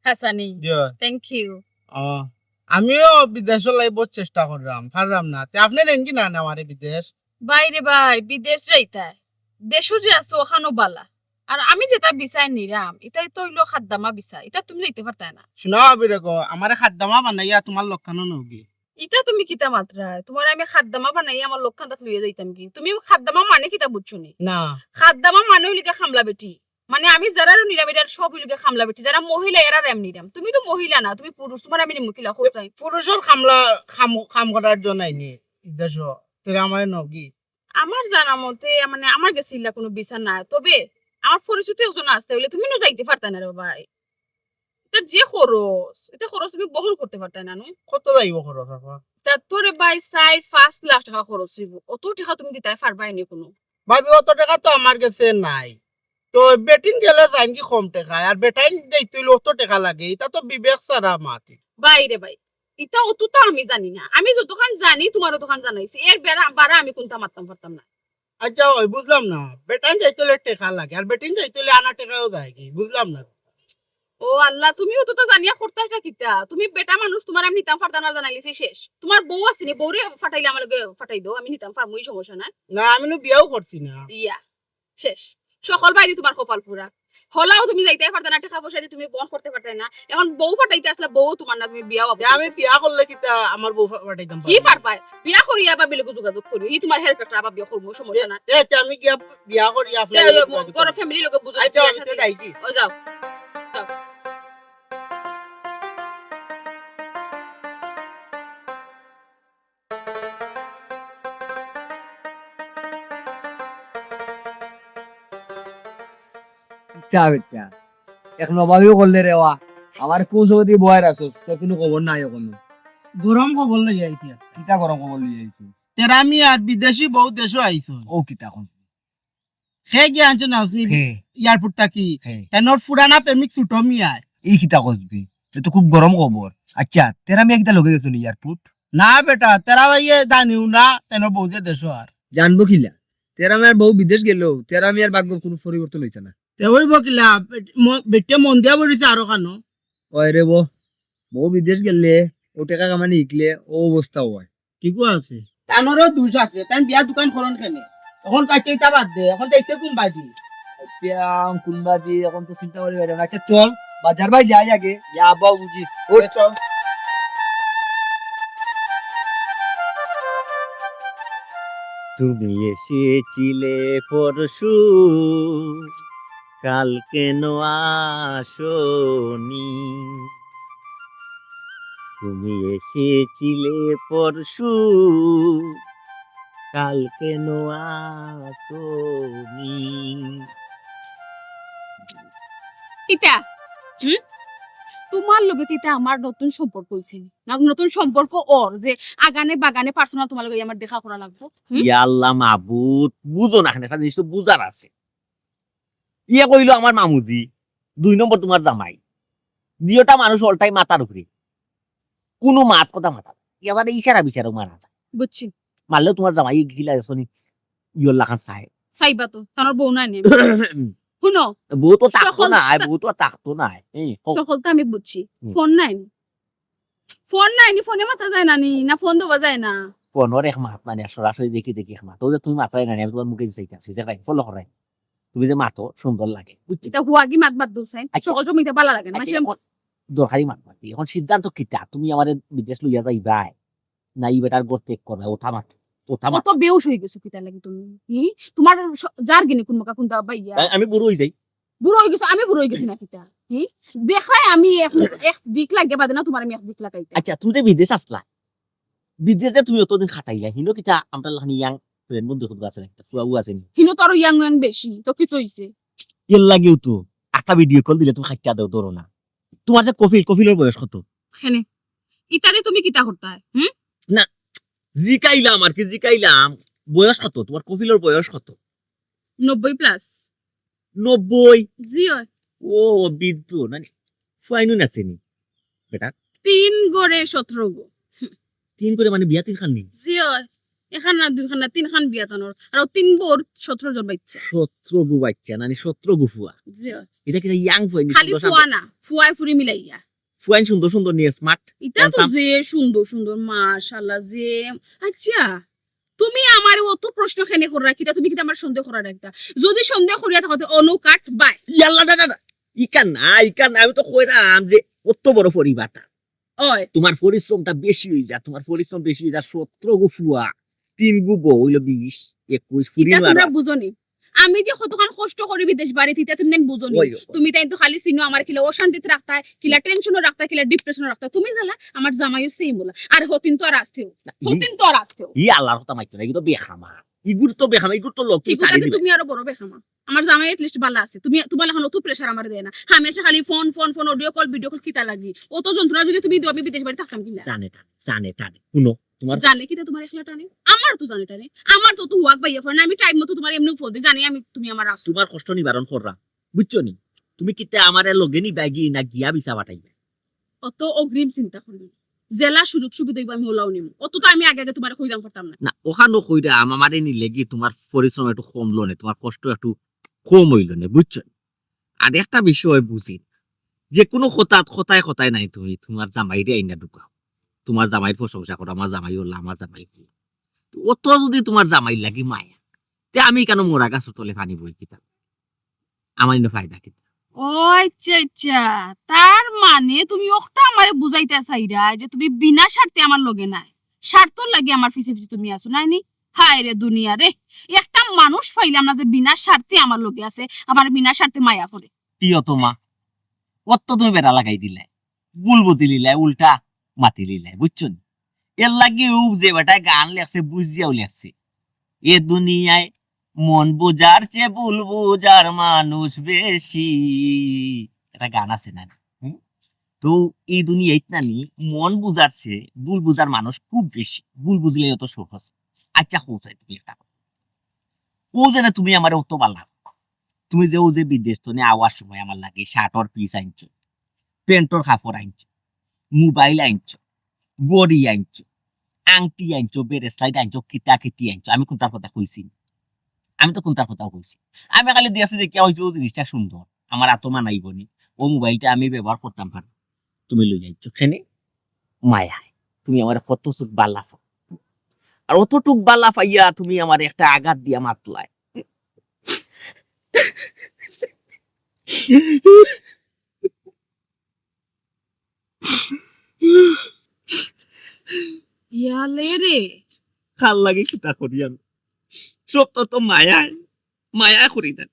হাছানি। জি। Thank you। ও, আমিও বিদেশর লাগি বহুত চেষ্টা করলাম, পারলাম না। তে আপনি নেইন কি না আমারে বিদেশ? ভাই রে ভাই, বিদেশ যাইতায়? দেশো যে আছো, ওখানো ভালা। আর আমি যেটা ভিসা নিরাম, ইটাই তো অইলো খাদ্দামা ভিসা, ইটা তুমি যাইতে পারতায় না। হুনো ভাবি রে গো, আমারে খাদ্দামা বানাইয়া তোমার লগে খানো নেওগি। ইটা তুমি কিতা মাতরায়? তোমারে আমি খাদ্দামা বানাইয়া আমার লগে খান্দাত লইয়া যাইতাম কি? তুমি খাদ্দামা মানে কিতা বুঝছো নি? না। খাদ্দামা মানে অইলো গিয়া কামলা বেটি। মানে আমি যারারে নিরাম, এরার সব অইলো গিয়া কামলা বেটি। যারা মহিলা, এরারে আমি নিরাম। তুমি তো মহিলা না, তুমি পুরুষ, তোমারে আমি নিমু কিলা, কও চাই? পুরুষর কামলা কাম, কাম করার জন্য আইনি, ই দেশো। তেরা আমারে নেওগি। আমার জানা মতে, মানে, আমার গেছে ইলা কুনু ভিসা নাই। তবে আমার পরিচিত একজন আছে, অইলে তুমি নু যাইতে পারতায় না রে বাবা। ইটা যে খরচ, ইটা খরচ তুমি বহন করতে পারতায় না নু। কত যাইবো খরচ আপা? তা তোরে ভাই চাইর পাঁচ লাখ টেকা খরচ অইবো। অত টেকা তুমি দিতায় পারবায় নি কুনু? ভাবি, অত টেকা তো আমার গেছে নাই। তো বেটিন গেলে যাইন কি কম টেকায়, আর বেটাইন যাইতে অইলে অত টেকা লাগে, ইটা তো বিবেক ছাড়া মাত। ভাই রে ভাই, ইটা অততা আমি জানি না। আমি যতখান জানি, তোমারে অতখান জানাইছি। এর বেড়া, বাড়া আমি কুনতা মাততাম পারতাম না। আচ্ছা, অয় বুঝলাম না। বেটাইন যাইতে অইলে টেকা লাগে, আর বেটিন যাইতে অইলে আনা টেকায়ও যায়গি? বুঝলাম না। ও আল্লাহ, তুমি অততা জানিয়া করতায় ইটা কিতা? তুমি বেটা মানুষ, তোমারে আমি নিতাম পারতাম না জানাইলিছি শেষ। তোমার বউ আছে নি, বউরে পাঠাইলে আমার লগে পাঠাই দেও, আমি নিতাম পারমু, ই সমস্যা নাই। না, আমি নু বিয়াও করছি না। ইয়া, শেষ। সকল ভাইদি তোমার কপাল পুড়া। হলাও তুমি যাইতায় পারতায় না, টেকা পয়সা দি তুমি বহন করতে পারতায় না। এখন বউ পাঠাইতে আছলা, বউ তোমার না, তুমি বিয়াও তে আমি বিয়া করলে কিতা আমার বউ পা-, পাঠাইতাম কি পারমু? পারবায়? বিয়া করিয়া ভাবির লগে যোগাযোগ করিও। ই তোমার হেল্প একটা ভাবিও করমু, সমস্যা নাই। এ, তে আমি গিয়া বিয়া করি আপনার যাও, লগে যাও, যোগাযোগ করো, করি। ফ্যামিলির লগে বুঝো, আচ্ছা, বিয়া আমি তো শাদী। যাই কি? ও যাও। যাও। ইতা বেটা, এক নবাবিও করলে রে ওয়া। আমার কোন সময় দিয়ে বয়ার আছস, তোর কুনু খবর নাই অখনো। গরম খবর লইয়া আইছি। কিতা গরম খবর লইয়া আইছস? তেরা মিয়ার বিদেশি বউ দেশো আইছইন। ও কিতা কস? হে গিয়া আনছো না আপনি হে। এয়ারপোর্ট থাকি। হে। তানর পুরানা প্রেমিক ছোট মিয়ায়। ই কিতা কস বে? এ তো খুব গরম খবর। আচ্ছা, তেরা মিয়া কিতা লগে গেছইন নি এয়ারপোর্ট? না বেটা, তেরা ভাইয়ে জানিও না, তানর বউ যে দেশো আর। জানবো কিলা? তেরা মিয়ার বউ বিদেশ গেলেও তেরা মিয়ার ভাগ্য কুনু পরিবর্তন অইছে না। তে অইবো কিলা, বেট-, ম-, বেটে মন দিয়া বইছে আরো কানো। ওই রে বো, বউ বিদেশ গেলে, ও টেকা কামানি হিকলে, ও অবস্থা অয়। ঠিকও আছে। তানরও দুষ আছে, তাইন বিয়া দুখান করইন কেনে? অখন কাইচ্চা ইতা বাদ দে, অখন যাইতে কুন বাজি? আইচ্ছা, কুন বাজি, অখন তো চিন্তা করি বাইরে না। আচ্ছা, চল, বাজার বায় যাই আগে, ইয়া আব্বা বুঝি। ওঠ। এ, চল। তুমি এসেছিলে পরশু, কাল কেন আসোনি? তুমি এসেছিলে পরশু, কাল কেন আসোনি? কিতা? হুম? তোমার লগে কিতা আমার নতুন সম্পর্ক অইছে নি? না, নতুন সম্পর্ক অর যে আগানে বাগানে personal তোমার লগে আমার দেখা করা লাগবো? হুম? ইয়া আল্লাহ মাবুদ, বুঝো না কেনে, একটা জিনিস তো বুঝার আছে। ইয়ে কইলো আমার মামুজি, দুই নম্বর তোমার জামাই। দুইওটা মানুষ all time মাথার উপরে। কুনু মাত কথা মাতা না। এবারে ইশারা বিশারা মারা যায়। বুঝছি। মারলেও তোমার জামাই গিলা এসনি ইয়র লাখান চায়। চাইবা তো, তার বউ নাই নি। হুনো, বউ তো থাকতো সকল না, তা- বউ তো থাকতো না। এই, কও। সকল তো আমি বুঝছি। হুম। ফোন নাই নি। ফোন নাই নি, ফোনে মাতা যায় না নি, না ফোন দেওয়া যায় না। ফোনর এক মাত মানে সরাসরি দেখি দেখি এক মাত। ও যে তুমি মাতাই না নি, আমি তোমার মুখে চাইতাছি, দেখাই, ফলো করাই। তুমি যে মাতো, সুন্দর লাগে। বুঝছি? এটা হুয়াগি মাত বাদ দেও, সাইন। আচ্ছা। সকল সময় এটা ভালা লাগে না। আচ্ছা, মাসে এখন দরকারি মাত মাতি। এখন সিদ্ধান্ত কিতা? তুমি আমারে বিদেশ লইয়া যাইবায়? না, ই বেটার ঘর ত্যাগ করবায়? ওটা মাত, ওটা মাত। কত বেউস হয়ে গেছো কিতা লাগি তুমি? হি? তোমার স-, যার গিনি কোন মকা কোনটা বাইয়া? আ-, আমি বুড়ো হয়ে যাই। বুড়ো হয়ে গেছো, আমি বুড়ো হয়ে গেছি না কিতা? হি? দেখরায় আমি এক, এক দিক লাগে বাদে না, তোমার আমি এক দিক লাগাইতে। আচ্ছা, তুমি যে বিদেশ আসলা, বিদেশে তুমি অতদিন খাটাইলা, হিনো কিতা আমরার লাখান ইয়াং ফ্রেন্ড বন্ধু কত আছে না, একটা ফুয়াও আছে নি। হিনো তো আরো ইয়াং ইয়াং বেশি, তো কিতা অইছে? এর লাগিও তো একটা ভিডিও কল দিলে তুমি খাইটা দাও, ধরো না। তোমার যে কফিল, কফিলর বয়স কত? হেনে, ইতারে তুমি কিতা করতায়? হুম? জিকাইলাম আর কি, জিকাইলাম, বয়স কত তোমার? কফিলর বয়স কত? নব্বই প্লাস। নব্বই? জি অয়। ও, ও বৃদ্ধ, মানে, ফুয়াইনও নাচেনি বেটা। তিন গড়ে সতেরো গো। তিন গড়ে মানে বিয়া তিনখান নি? জি অয়। এখান না, দুইখান না, তিনখান বিয়া তানর। আর ও তিন বউর সতেরো জন বাচ্চা। সতেরো গো বাচ্চা, নানি সতেরো গো ফুয়া। জি অয়। এটা কিতা ইয়াং ফুয়াইন নি? খালি ফুয়া না, ফুয়ায় ফুরি মিলাইয়া। ফুয়াইন সুন্দর সুন্দর নি, স্মার্ট। ইতা তো যে সুন্দর সুন্দর, মাশাআল্লাহ, যে। আচ্ছা, তুমি আমারে অত প্রশ্ন কেনে কররা, কিতা তুমি কিতা আমার সন্দেহ করার একটা? যদি সন্দেহ করিয়া থাকো, তে অনু কাট বাই। ইয়াল্লা, না, না, না। ইকা না, ইকা না, আমি তো কইরাম যে অত বড় পরিবারটা। অয়। তোমার পরিশ্রমটা বেশি অই যায়, তোমার পরিশ্রম বেশি অই যায়। সতেরো গো ফুয়া, তিন গো বউ, অইলো বিশ, একুশ, ফুরি ইতা নো তোমরা আর বুঝো নি? আমি যে কতখান কষ্ট করি বিদেশ বাড়িত, ইতা তুমি তাইন বুঝো নি? ওই, ওই। তুমি তাইন তো খালি চিনো আমার কিলা অশান্তিত রাখতায়, কিলা টেনশনও রাখতায়, কিলা ডিপ্রেশনও রাখতায়। তুমি জ্বালা, আমার জামাইও সেম বলা। আর হতিন তো আর আছেও। না, ই- হতিন তো আর আছেও। ই আল্লাহর কথা মাইতো না, ইগুলো তো বেখামা, ইগুলো তো বেখামা, ইগুলো তো লোক, তুমি হিগুতা ছাড়ি তো দিবে। তুমি আরো বড় বেখামা। আমার জামাই at least ভালা আছে, তুমি তোমার এখন অত প্রেশার আমার দেয় না। হামেশা খালি phone phone phone, audio call video call কিতা লাগি? অত যন্ত্রণা যদি তুমি দিও, আমি বিদেশ বাড়ি থাকতাম কিনা? জানে টানে, জানে টানে। শুনো, তোমার জানে কিতা তোমার একলা টানে? আমার তো জানে টানে, আমার তো তো ওয়াক বাইয়া ফোন, আমি টাইম মতো তোমার এমনি ফোন দিই, জানি আমি তুমি আমার আছো। তোমার কষ্ট নিবারণ কররা, বুঝছো নি? তুমি কিতা আমারে লগে নিবায় গি না গিয়া ভিসা পাঠাইবায়? অত অগ্রিম চিন্তা করি না। যেলা সুযোগ সুবিধা অইবো আমি ওলাও নিমু। অত তো আমি আগে আগে তোমারে কইতাম পারতাম না। না, ওখানো কইরাম আমারে নিলে গি তোমার পরিশ্রম একটু কমলো নে, তোমার কষ্ট একটু কম অইলো নে, বুঝছো নি? আর একটা বিষয় বুঝি, যে কোনো কথা, কথায় কথায় নাই তুমি তোমার জামাইরে আইনা ঢুকাও, তোমার জামাইর প্রশংসা করো, আমার জামাই অলা, আমার জামাই অলা। অত যদি তোমার জামাইর লাগি মায়া, তে আমি কেনে মরা গাছর তলে পানি বই কিতা? আমার ইনো ফায়দা কিতা? ও আচ্ছা আচ্ছা, তার মানে তুমি ওটা আমারে বুঝাইতা চাইরায় যে তুমি বিনা স্বার্থে আমার লগে নাই, স্বার্থর লাগি আমার পিছে পিছে তুমি আছো, নাই নি? হায় রে দুনিয়া রে, একটা মানুষ পাইলাম না যে বিনা স্বার্থে আমার লগে আছে, আমার বিনা স্বার্থে মায়া করে। প্রিয়তমা, অত তুমি বেড়া লাগাই দিলায়, ভুল বুঝি লিলায়, উল্টা মাতি লিলায়, বুঝছো নি? এর লাগিও যে বেটায় গান লেখছে, বুঝিয়াও লেখছে, এ দুনিয়ায় মন বুঝার চেয়ে ভুল বুঝার মানুষ বেশি। একটা গান আছে না? হুম? তো এই দুনিয়াত নানি মন বুঝার চেয়ে ভুল বুঝার মানুষ খুব বেশি। ভুল বুঝলে অত সহজ। আচ্ছা, কও চাই তুমি একটা কথা। কও জানে তুমি আমারে অত ভালা পাও। তুমি যে অউ যে বিদেশ তনে আওয়ার সময় আমার লাগি শার্টর পিস আনছো, প্যান্টর কাপড় আনছো, মোবাইল আনছো, ঘড়ি আনছো, আংটি আনছো, ব্রেসলেট আনছো, কিতা কিতি আনছো, আমি কুনটার কথা কইছি? আমি তো কুনটার কথা কইছি? আমি খালি দেখছি দেখিয়া কইছি অউ জিনিসটা সুন্দর, আমার আতো মানাইবো নি, অউ মোবাইলটা আমি ব্যবহার করতাম পারি, তুমি লই আনছো। কেনে? মায়ায়। তুমি আমারে কতটুক ভালা পাও, আর অতটুক ভালা পাইয়া তুমি আমারে একটা আঘাত দিয়া মাতলায়। ইয়ালে রে। কার লাগি কিতা করি আমি? সব তো, তো মায়ায়, মায়ায় করি না।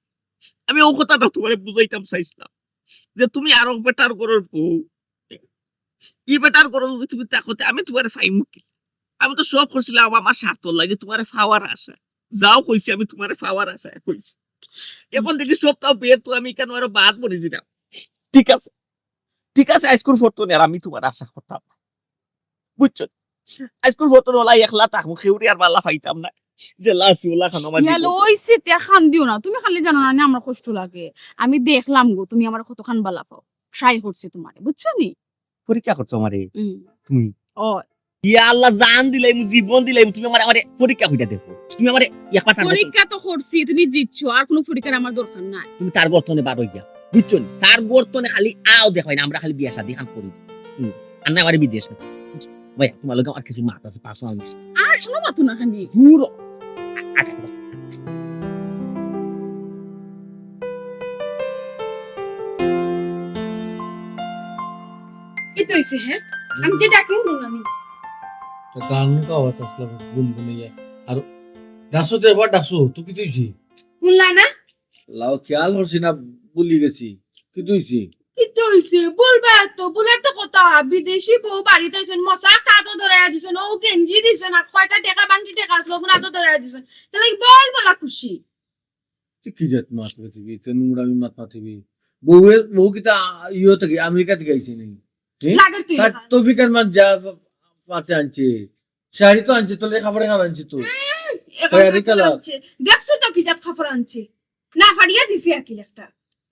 আমি অউ কথাটা তোমারে বুঝাইতাম চাইছিলাম যে তুমি আরক বেটার ঘরর বউ, ই বেটার ঘরো যদি তুমি থাকো তে আমি তোমারে পাইমু কি? আমি তো সব করছিলাম আমার স্বার্থর লাগি, তোমারে পাওয়ার আশা। যাও কইছি আমি তোমারে পাওয়ার আশা কইছি। এখন দেখি সব তাও বের তো আমি কেনে আরো বাদ পড়ি দিলাম। ঠিক আছে, ঠিক আছে, আইজকুর পর তনে আর আমি তোমার আশা করতাম না, বুঝছো? আইজকুর পর তনে অলা একলা থাকমু, কেউরে আর ভালা পাইতাম না। যেলা আছি অলা খানো আমার ইয়ালে, জীবন। ওই সে তে কান্দিও না, তুমি খালি জানো না নি আমার কষ্ট লাগে। আমি দেখলাম গো, তুমি আমার কতখান ভালা পাও, ট্রাই করছি তোমারে, বুঝছো নি? পরীক্ষা করছো আমারে হুম। তুমি? ও, ইয়া আল্লাহ, জান দিলাইমু, জীবন দিলাইমু, তুমি আমারে, আমারে পরীক্ষা কইরা দেখো। তুমি আমারে একবার তার মতো পরীক্ষা তো করছি, তুমি জিতছো, আর কোনো পরীক্ষার আমার দরকার নাই। তুমি তার গর্তনে বার অইয়া, বুঝছো নি? তার গর্তনে খালি আও দেখাই না, আমরা খালি বিয়া শাদি খান করি। হুম, আর না আমারে বিদেশ না। বুঝছো? ভাই, তোমার লগে আমার কিছু মাত আছে, পার্সোনাল মাত। আর শোনো মাতো না খানি। দূর। কি তো হইছে, হ্যাঁ? আমি যে ডাকি হুনো না আমি। তো গান গাওয়াত আসলে গুনগুনাইয়া। আর ডাকছো তো এবার ডাকছো, তো কিতা অইছে? হুনলা না? লাও, খেয়াল করছি না, ভুলি গেছি। কিতা অইছে? কিতা অইছে? বলবা তো, বলার তো কথা। বিদেশি বউ বাড়িত আইছইন, মশা একটা আতো ধরাইয়া দিছইন, ও গেঞ্জি দিছইন, আর কয়টা টেকা বাংটি টেকা আছিল, ওগুন আতো ধরাইয়া দিছইন। তাইলে বল বলা খুশি। তুই কি জাত মাত মাতিবি? তুই নোংরামি মাত মাতিবি। বউয়ের, বউ কিতা ইয়ে থাকি, আমেরিকা থাকি আইছে নি? হ্যাঁ? লাগের তুই তার না। তৌফিক আহমদ যা পাশে আনছে, শাড়ি তো আনছে, তোর কাপড়ে খাবার আনছে তো। উম, এখন তৈরি কাপড় কালার। আনছে। দেখছো তো কি জাত কাপড় আনছে? না ফাড়িয়া দিছি আকিল একটা।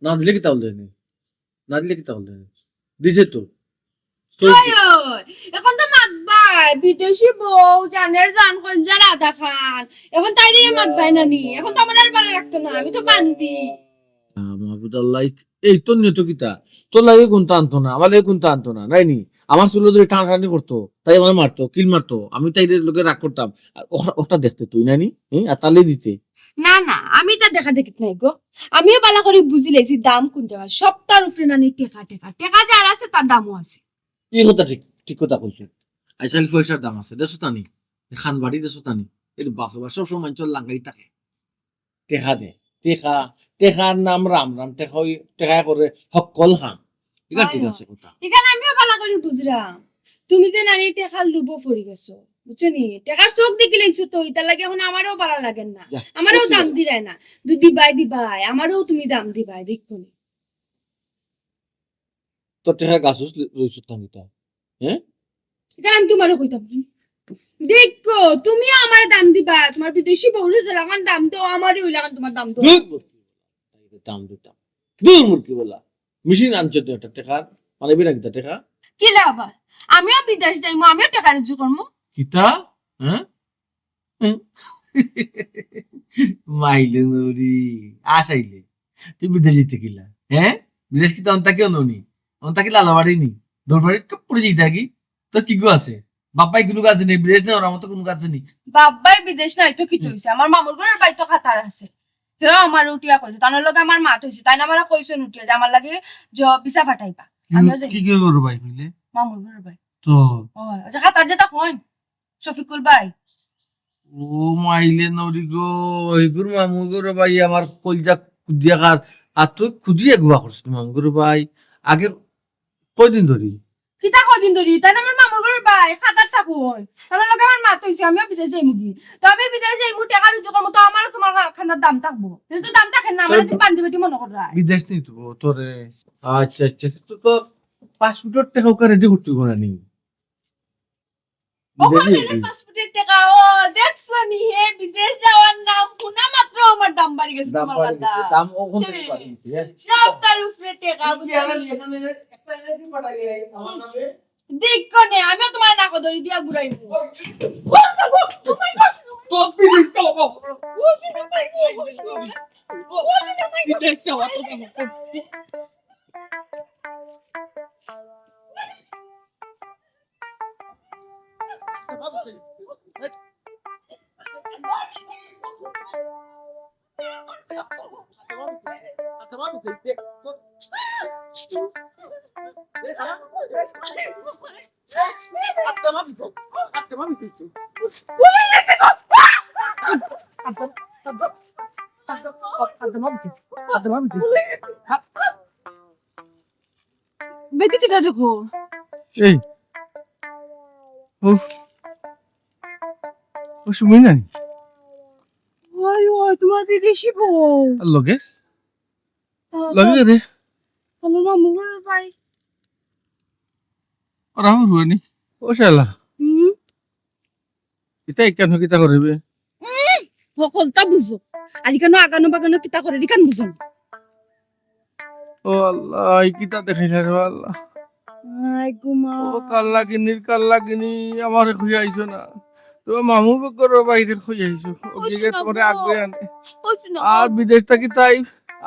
না দিলে কিতা অইলো নি? না দিলে কিতা অইলো নি? দিছে তো। ওই, ওই, এখন তো মাতবায়, বিদেশি বউ, জানের জান, কইলজার আধা খান। এখন তাইরে মাতবায় না নি? এখন তো আমার আর ভালা লাগতো না, আমি তো বান্দি। আহ, মাহবুদ আল্লাহ, এই তোর নিয়ত কিতা? তোর লাগি কুন্তা আনতো না, আমার লাগি কুন্তা আনতো না, নাই নি? আমার চুলো ধরি টানাটানি করতো, তাই আমার মারতো, কিল মারতো, আমি তাইর লগে রাগ করতাম। আর ওটা, ওটা দেখতে তুই, নাই নি? হ্যাঁ, আর তালে দিতে। না, না, আমি তা দেখা দেখিত নাই গো। আমিও ভালা করি বুঝিলাইছি দাম কুন জাগাত। সপ্তার উপরে নানি টেকা, টেকা। টেকা যার আছে, তার দামও আছে। এই কথা ঠিক, ঠিক কথা কইছো। আজকাল পয়সার দাম আছে, দেখছো তা নি? খান বাড়ি দেখছো তা নি? এই যে বাপরে বাপ, সবসময় মানুষের লাগাই থাকে। টেকা দে, টেকা, টেকার নাম রাম রাম, টেকা ওই, টেকায় করে হক্কল কাম। ইখান ঠিক আছে কথা। ইখান আমিও ভালা করি বুঝরাম। তুমি যে নানি টেকার লোভো পড়ি গেছো, বুঝছো নি? টেকার চোখ দেখিলাইছো তো, ইতার লাগি এখন আমারও ভালা লাগের না। যা, আমারও দাম দিরায় না। দু দিবাই দিবাই, আমারও তুমি দাম দিবাই, দেখো নি। তোর টেকার গাছ রইছত না কিতা? হ্যাঁ? ইখান আমি তোমারে কইতাম। দেখো, তুমিও আমারে দাম দিবা, তোমার বিদেশি বউরে যেরকম দাম দেও, আমারে ওই লাখান তোমার দাম দেও। দূর মুরগি বলা, দাম দিতাম। দূর মুরগি বলা। মেশিন আনছো তো একটা টেকার, মানে বিনা কিতা টেকা? কিলা আবার? আমিও বিদেশ যাইমু, আমিও টেকা রুজি করমু। কিতা? হ্যাঁ? হুম। মাইলে নুরি, আসাইলে। তুই বিদেশ যাইতে কিলা? হ্যাঁ? বিদেশ কিতা অন্তা কেউ ননি? অন্তা কি লালাবাড়ি নি? দৌড়বাড়ি কাপড়ে যাইতে কি? তোর কি গো আছে? বাপ্পাই কোনো কাছে নেই, বিদেশ নেই, ওর মতো কোনো কাছে নেই। বাপ্পাই বিদেশ নাই তো কি হুম। হইছে? আমার মামুর ঘরর বাড়ি তো কাতার আছে। হেও আমার উঠিয়া কইছে, তার লগে আমার মাত হইছে, তাই না আমারে কইছইন উঠিয়া যে আমার লাগি জ-, ভিসা ফাটাইবা। কি, আমিও যাই। কি কি করবো ভাই কইলে? মামুর ঘরর বাড়ি। তো? ওই, ওই যে কাতার যেটা কইন, শফিকুল ভাই। ও মাইলে নরি গো, হিগুর মামুর ঘরর বাড়ি আমার কইলজা খুদিয়া খার, আর তুই খুদিয়া গুয়া করছিস মামুর ঘরর বাড়ি। আগে কয়দিন ধরি? কিতা কয়দিন ধরি? তাই না আমার মামুর ঘরর বাড়ি, কাতার থাকইন। তার লগে আমার মাত হইছে, আমিও বিদেশ যাইমু গি। তো আমি বিদেশ যাইমু, টেকা রুজি করমু, তো আমারও তোমার খা-, খানার দাম থাকবো। কিন্তু দাম থাকে না, আমার তোর তুমি বান্দি বেটি মনে করো। বিদেশ নি তো তোরে। আচ্ছা, আচ্ছা, তো তোর পাসপোর্টর টেকা ওকে রেডি করতে হবে না নি? বিদেশ ওখানে যাইবি? পাসপোর্টের টেকা, ও, দেখছো নি হে, বিদেশ যাওয়ার নাম শুনা মাত্র আমার দাম বাড়ি গেছে দাম তোমার বাড়ি কথা। গেছে, দাম ওখান থেকে হুম। বাড়ি গেছে, হ্যাঁ। সব তার উপরে টেকা, তুই কি বুঝলি? আর এখানে একটা এজেন্সি পাঠাইলে আমার নামে? দেখো নে, আমিও তোমার নাকো দড়ি দিয়া ঘুরাইবো। ওই, ওই, ওই, ওই, ওই, ওই, তোর বিদেশ তো বাবা। ওই, ওই, ওই, ওই, ওই, ওই। বিদেশ যাওয়া তো বাবা। বেটি কিতা দেখো? এই, ও, ও সুমি নানি? ওই, ওই, তোমার বিদেশি বউ। আর লগে? আহ, লগে রে। হ্যালো, মামু, ভাই। ওরা হুরুয়ানি। ও শালা। হুম। ইতা ইকান কিতা করিবে? উম, হকলতা বুঝো। আর ইকানো আগানো বাগানো কিতা করে, ইকান বুঝো না। ও আল্লাহ, এই কিতা দেখাইলা রে আল্লাহ। আয় গো মা। ও কাল্লাগিনীর কাল্লাগিনী, আমারে কইয়া আইছো না। তোমার মামু বকর বাইরে কইয়া আইছো। ও ওকে গিয়ে শোনা তোমারে গো। আগুয়ে আনে। ও শোনা আর গো। বিদেশ থাকি তাই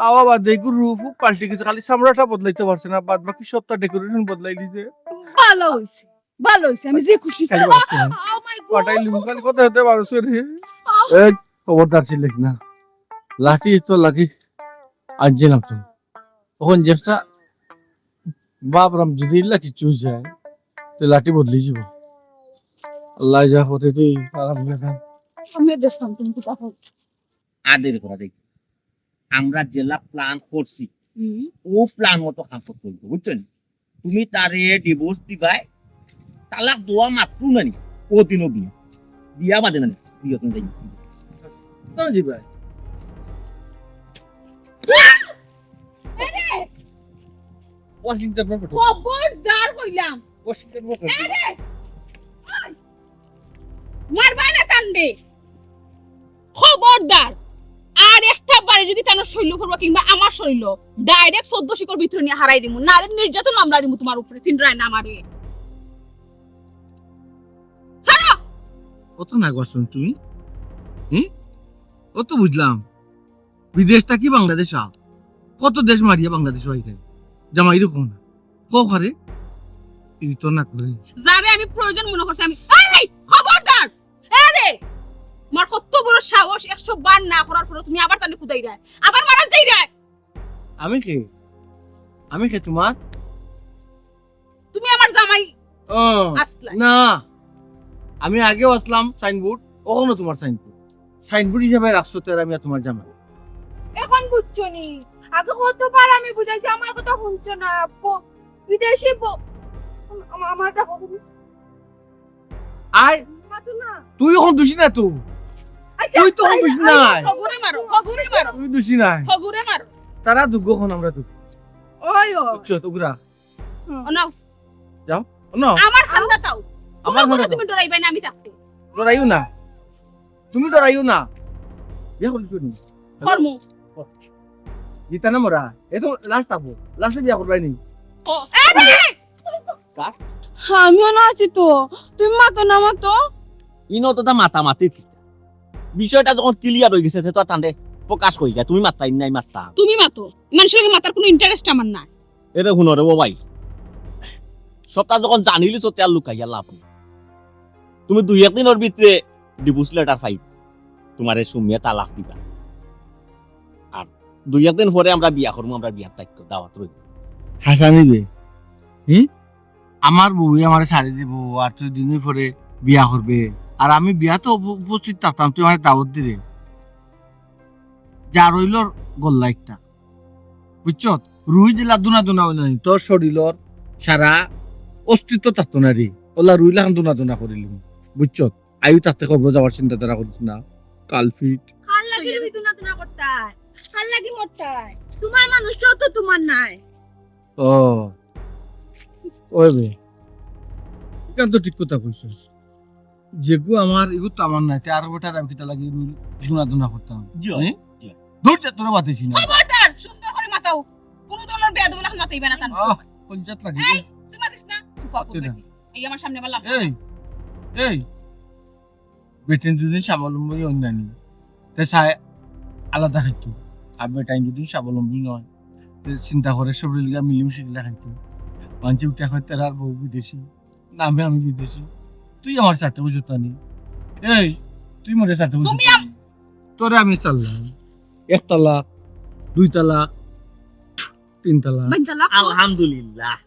আওয়া বাদে এগুর রূপ পাল্টে গেছে, খালি চামড়াটা বদলাইতে পারছে না, বাদ বাকি সবটা ডেকোরেশন বদলাই দিছে। ভালো হইছে। ভালো হইছে, আমি যে খুশি। খালি বাড়াচ্ছি না। Oh my God। কটাই লুকান কথা হতে পারছো রে? এই, খবরদার চিল্লাইস না। লাঠি তো লাগি আনছিলাম তো। এখন যে একটা বাপ রাম যদি ইল্লা কিছু হয়ে যায়, তো লাঠি বদলি যাব। আল্লাহ যা হতে তুই আরাম করে থাক। আমিও দেখলাম তুমি কোথাও। আদের করা যায়। আমরা জেলা প্ল্যান করছি, হুম। ও প্ল্যান মতো কাম করতে হইব, বুঝছো নি? তুমি তারে ডিভোর্স দিবায়, তালাক দেওয়া মাত্র না নি, ও দিনও বিয়া, বিয়া বাদে না নি, বিয়া তুমি যাই। না জি ভাই। আরে! Washington pocket. খবরদার কইলাম। Washington pocket. আরে! মারবা না কান্দে। খবরদার। আর একটা বারে যদি তার শরীর পড়বা কিংবা আমার শরীর, ডাইরেক্ট চোদ্দ শিকর ভিতরে নিয়া হারাই দিমু। নারী নির্যাতন মামলা দিমু তোমার উপরে, চিনরায় না আমারে। ছাড়ো। কত না গো শুন তুমি? হুম? কত বুঝলাম। বিদেশ থাকি বাংলাদেশ আও। কত দেশ মারিয়া বাংলাদেশ আইতে। জামাইরে কও না। কও কারে? ই তো না করে। যারে আমি প্রয়োজন মনে করছি আমি। এই, খবরদার! এ রে! আমার কত বড় সাহস, একশো বার না করার পরে তুমি আবার তানে কুদাইরায়। আবার মারাত যাইরায়। আমি কে? আমি কে তোমার? তুমি আমার জামাই ও, আছলায়। না। আমি আগেও আছলাম সাইনবোর্ড, অখনো তোমার সাইনবোর্ড। সাইনবোর্ড হিসাবে রাখছো তো আর আমি আর তোমার জামাই। এখন বুঝছো নি? আগে কতবার আমি বুঝাইছি, আমার কথা শুনছো না। ব-, বিদেশি ব-, আমা-, আমার কথা বলো। আয়, মাতো না। তুই এখন দোষী না তো। আচ্ছা, তুই তো এখন আচ্ছা, দোষী আচ্ছা, নাই। হগুরে মারো, হগুরে মারো। তুই দোষী নাই। হগুরে মারো। তারা দুগু এখন আমরা দুগু। ওই ও। বুঝছো তো, উগরা? হুম। ও নাও। যাও, ও নাও। আমার ঠান্ডা তাও। আমার কোনো ঠান্ডা তুমি তাও। ডরাইবায় না, আমি থাকতে। ডরাইও না। তুমি ডরাইও না। বিয়া করলি তুমি? কর্ম। জিতা না মরা। এ তো লাস্ট থাকবো। লাস্টে বিয়া করবায় নি। ও, এ রে! আমিও না আছি তো। তুমি মাতো না মাতো। ইনো তো তা মাতামাতি ঠিক। বিষয়টা যখন ক্লিয়ার হয়ে গেছে, তে তো আর তানরে প্রকাশ করি যায়। তুমি মাততায় নাই মাততাম। তুমি মাতো। মানুষের লগে মাতার কোনো ইন্টারেস্ট আমার নাই। এরে হুনো রে ও ভাই, সবটা যখন জানিলিছো তে আর লুকাইয়া লাভ নাই। তুমি দুই এক দিনর ভিতরে ডিভোর্স লেটার পাইবা, তোমারে সুমিয়ে তালাক দিবা। আর দুই এক দিন পরে আমরা বিয়া করমু, আমরা বিয়ার তারিখ দাওয়াত রইল। হাসানি বে, হুম? আমার বউয়ে আমারে ছাড়ি দিব, আর তুই দিনই পরে বিয়া করবে, আর আমি বিয়াত উপ-, উপস্থিত থাকতাম, তুই আমারে দাওয়াত দিরে। যা রইল গল্লা একটা, বুঝছত? রুই দিলা দুনা দুনা হইল নি, তোর শরীরর সারা অস্তিত্ব থাকতো না রে। ওলা রুই লাখান দুনা দুনা করিলি, বুঝছত? আয়ু থাকতে খবর যাওয়ার চিন্তাধারা করিস না। কালফিট। কার লাগি রুই দুনা দুনা করতায়? কার লাগি মরতায়? তোমার মানুষও তো তোমার নাই। ও, ওই বে, ইখান তো ঠিক কথা কইছো। যেগু আমার, এগু তো আমার নাই, তে আর বেটার আমি কিতা লাগি রুই দুনা দুনা করতাম? জি, হ্যাঁ? জি। দূর যা, তোরা বাদ দিছি না। খবরদার, সুন্দর করে মাতাও। কোনো ধরনের বেয়াদবি লাখান মাতাইবে না তান। আহ, পঞ্চায়েত লাগে। এই, তুই মাতিস না। তুই পাপ করবি। এই আমার সামনে আবার লাফ। এই, এই, বেটিন যদি স্বাবলম্বী অইন না নি, তে চায় আলাদা খাইতো। আর বেটাইন যদি স্বাবলম্বী নয়, তে চিন্তা করে সব লিগা মিলিমিশে গিলা খাইতো। মানষে উঠা কয়, "তেরার বউ বিদেশি, নামে আমি বিদেশি।" তুই আমার সাথে বুঝো নি। এই, তুই মোরে সাথে বুঝো তুমি নি। তোরে আমি ছাড়লাম। এক তালাক, দুই তালাক, তিন তালাক। বাইন তালাক। আলহামদুলিল্লাহ।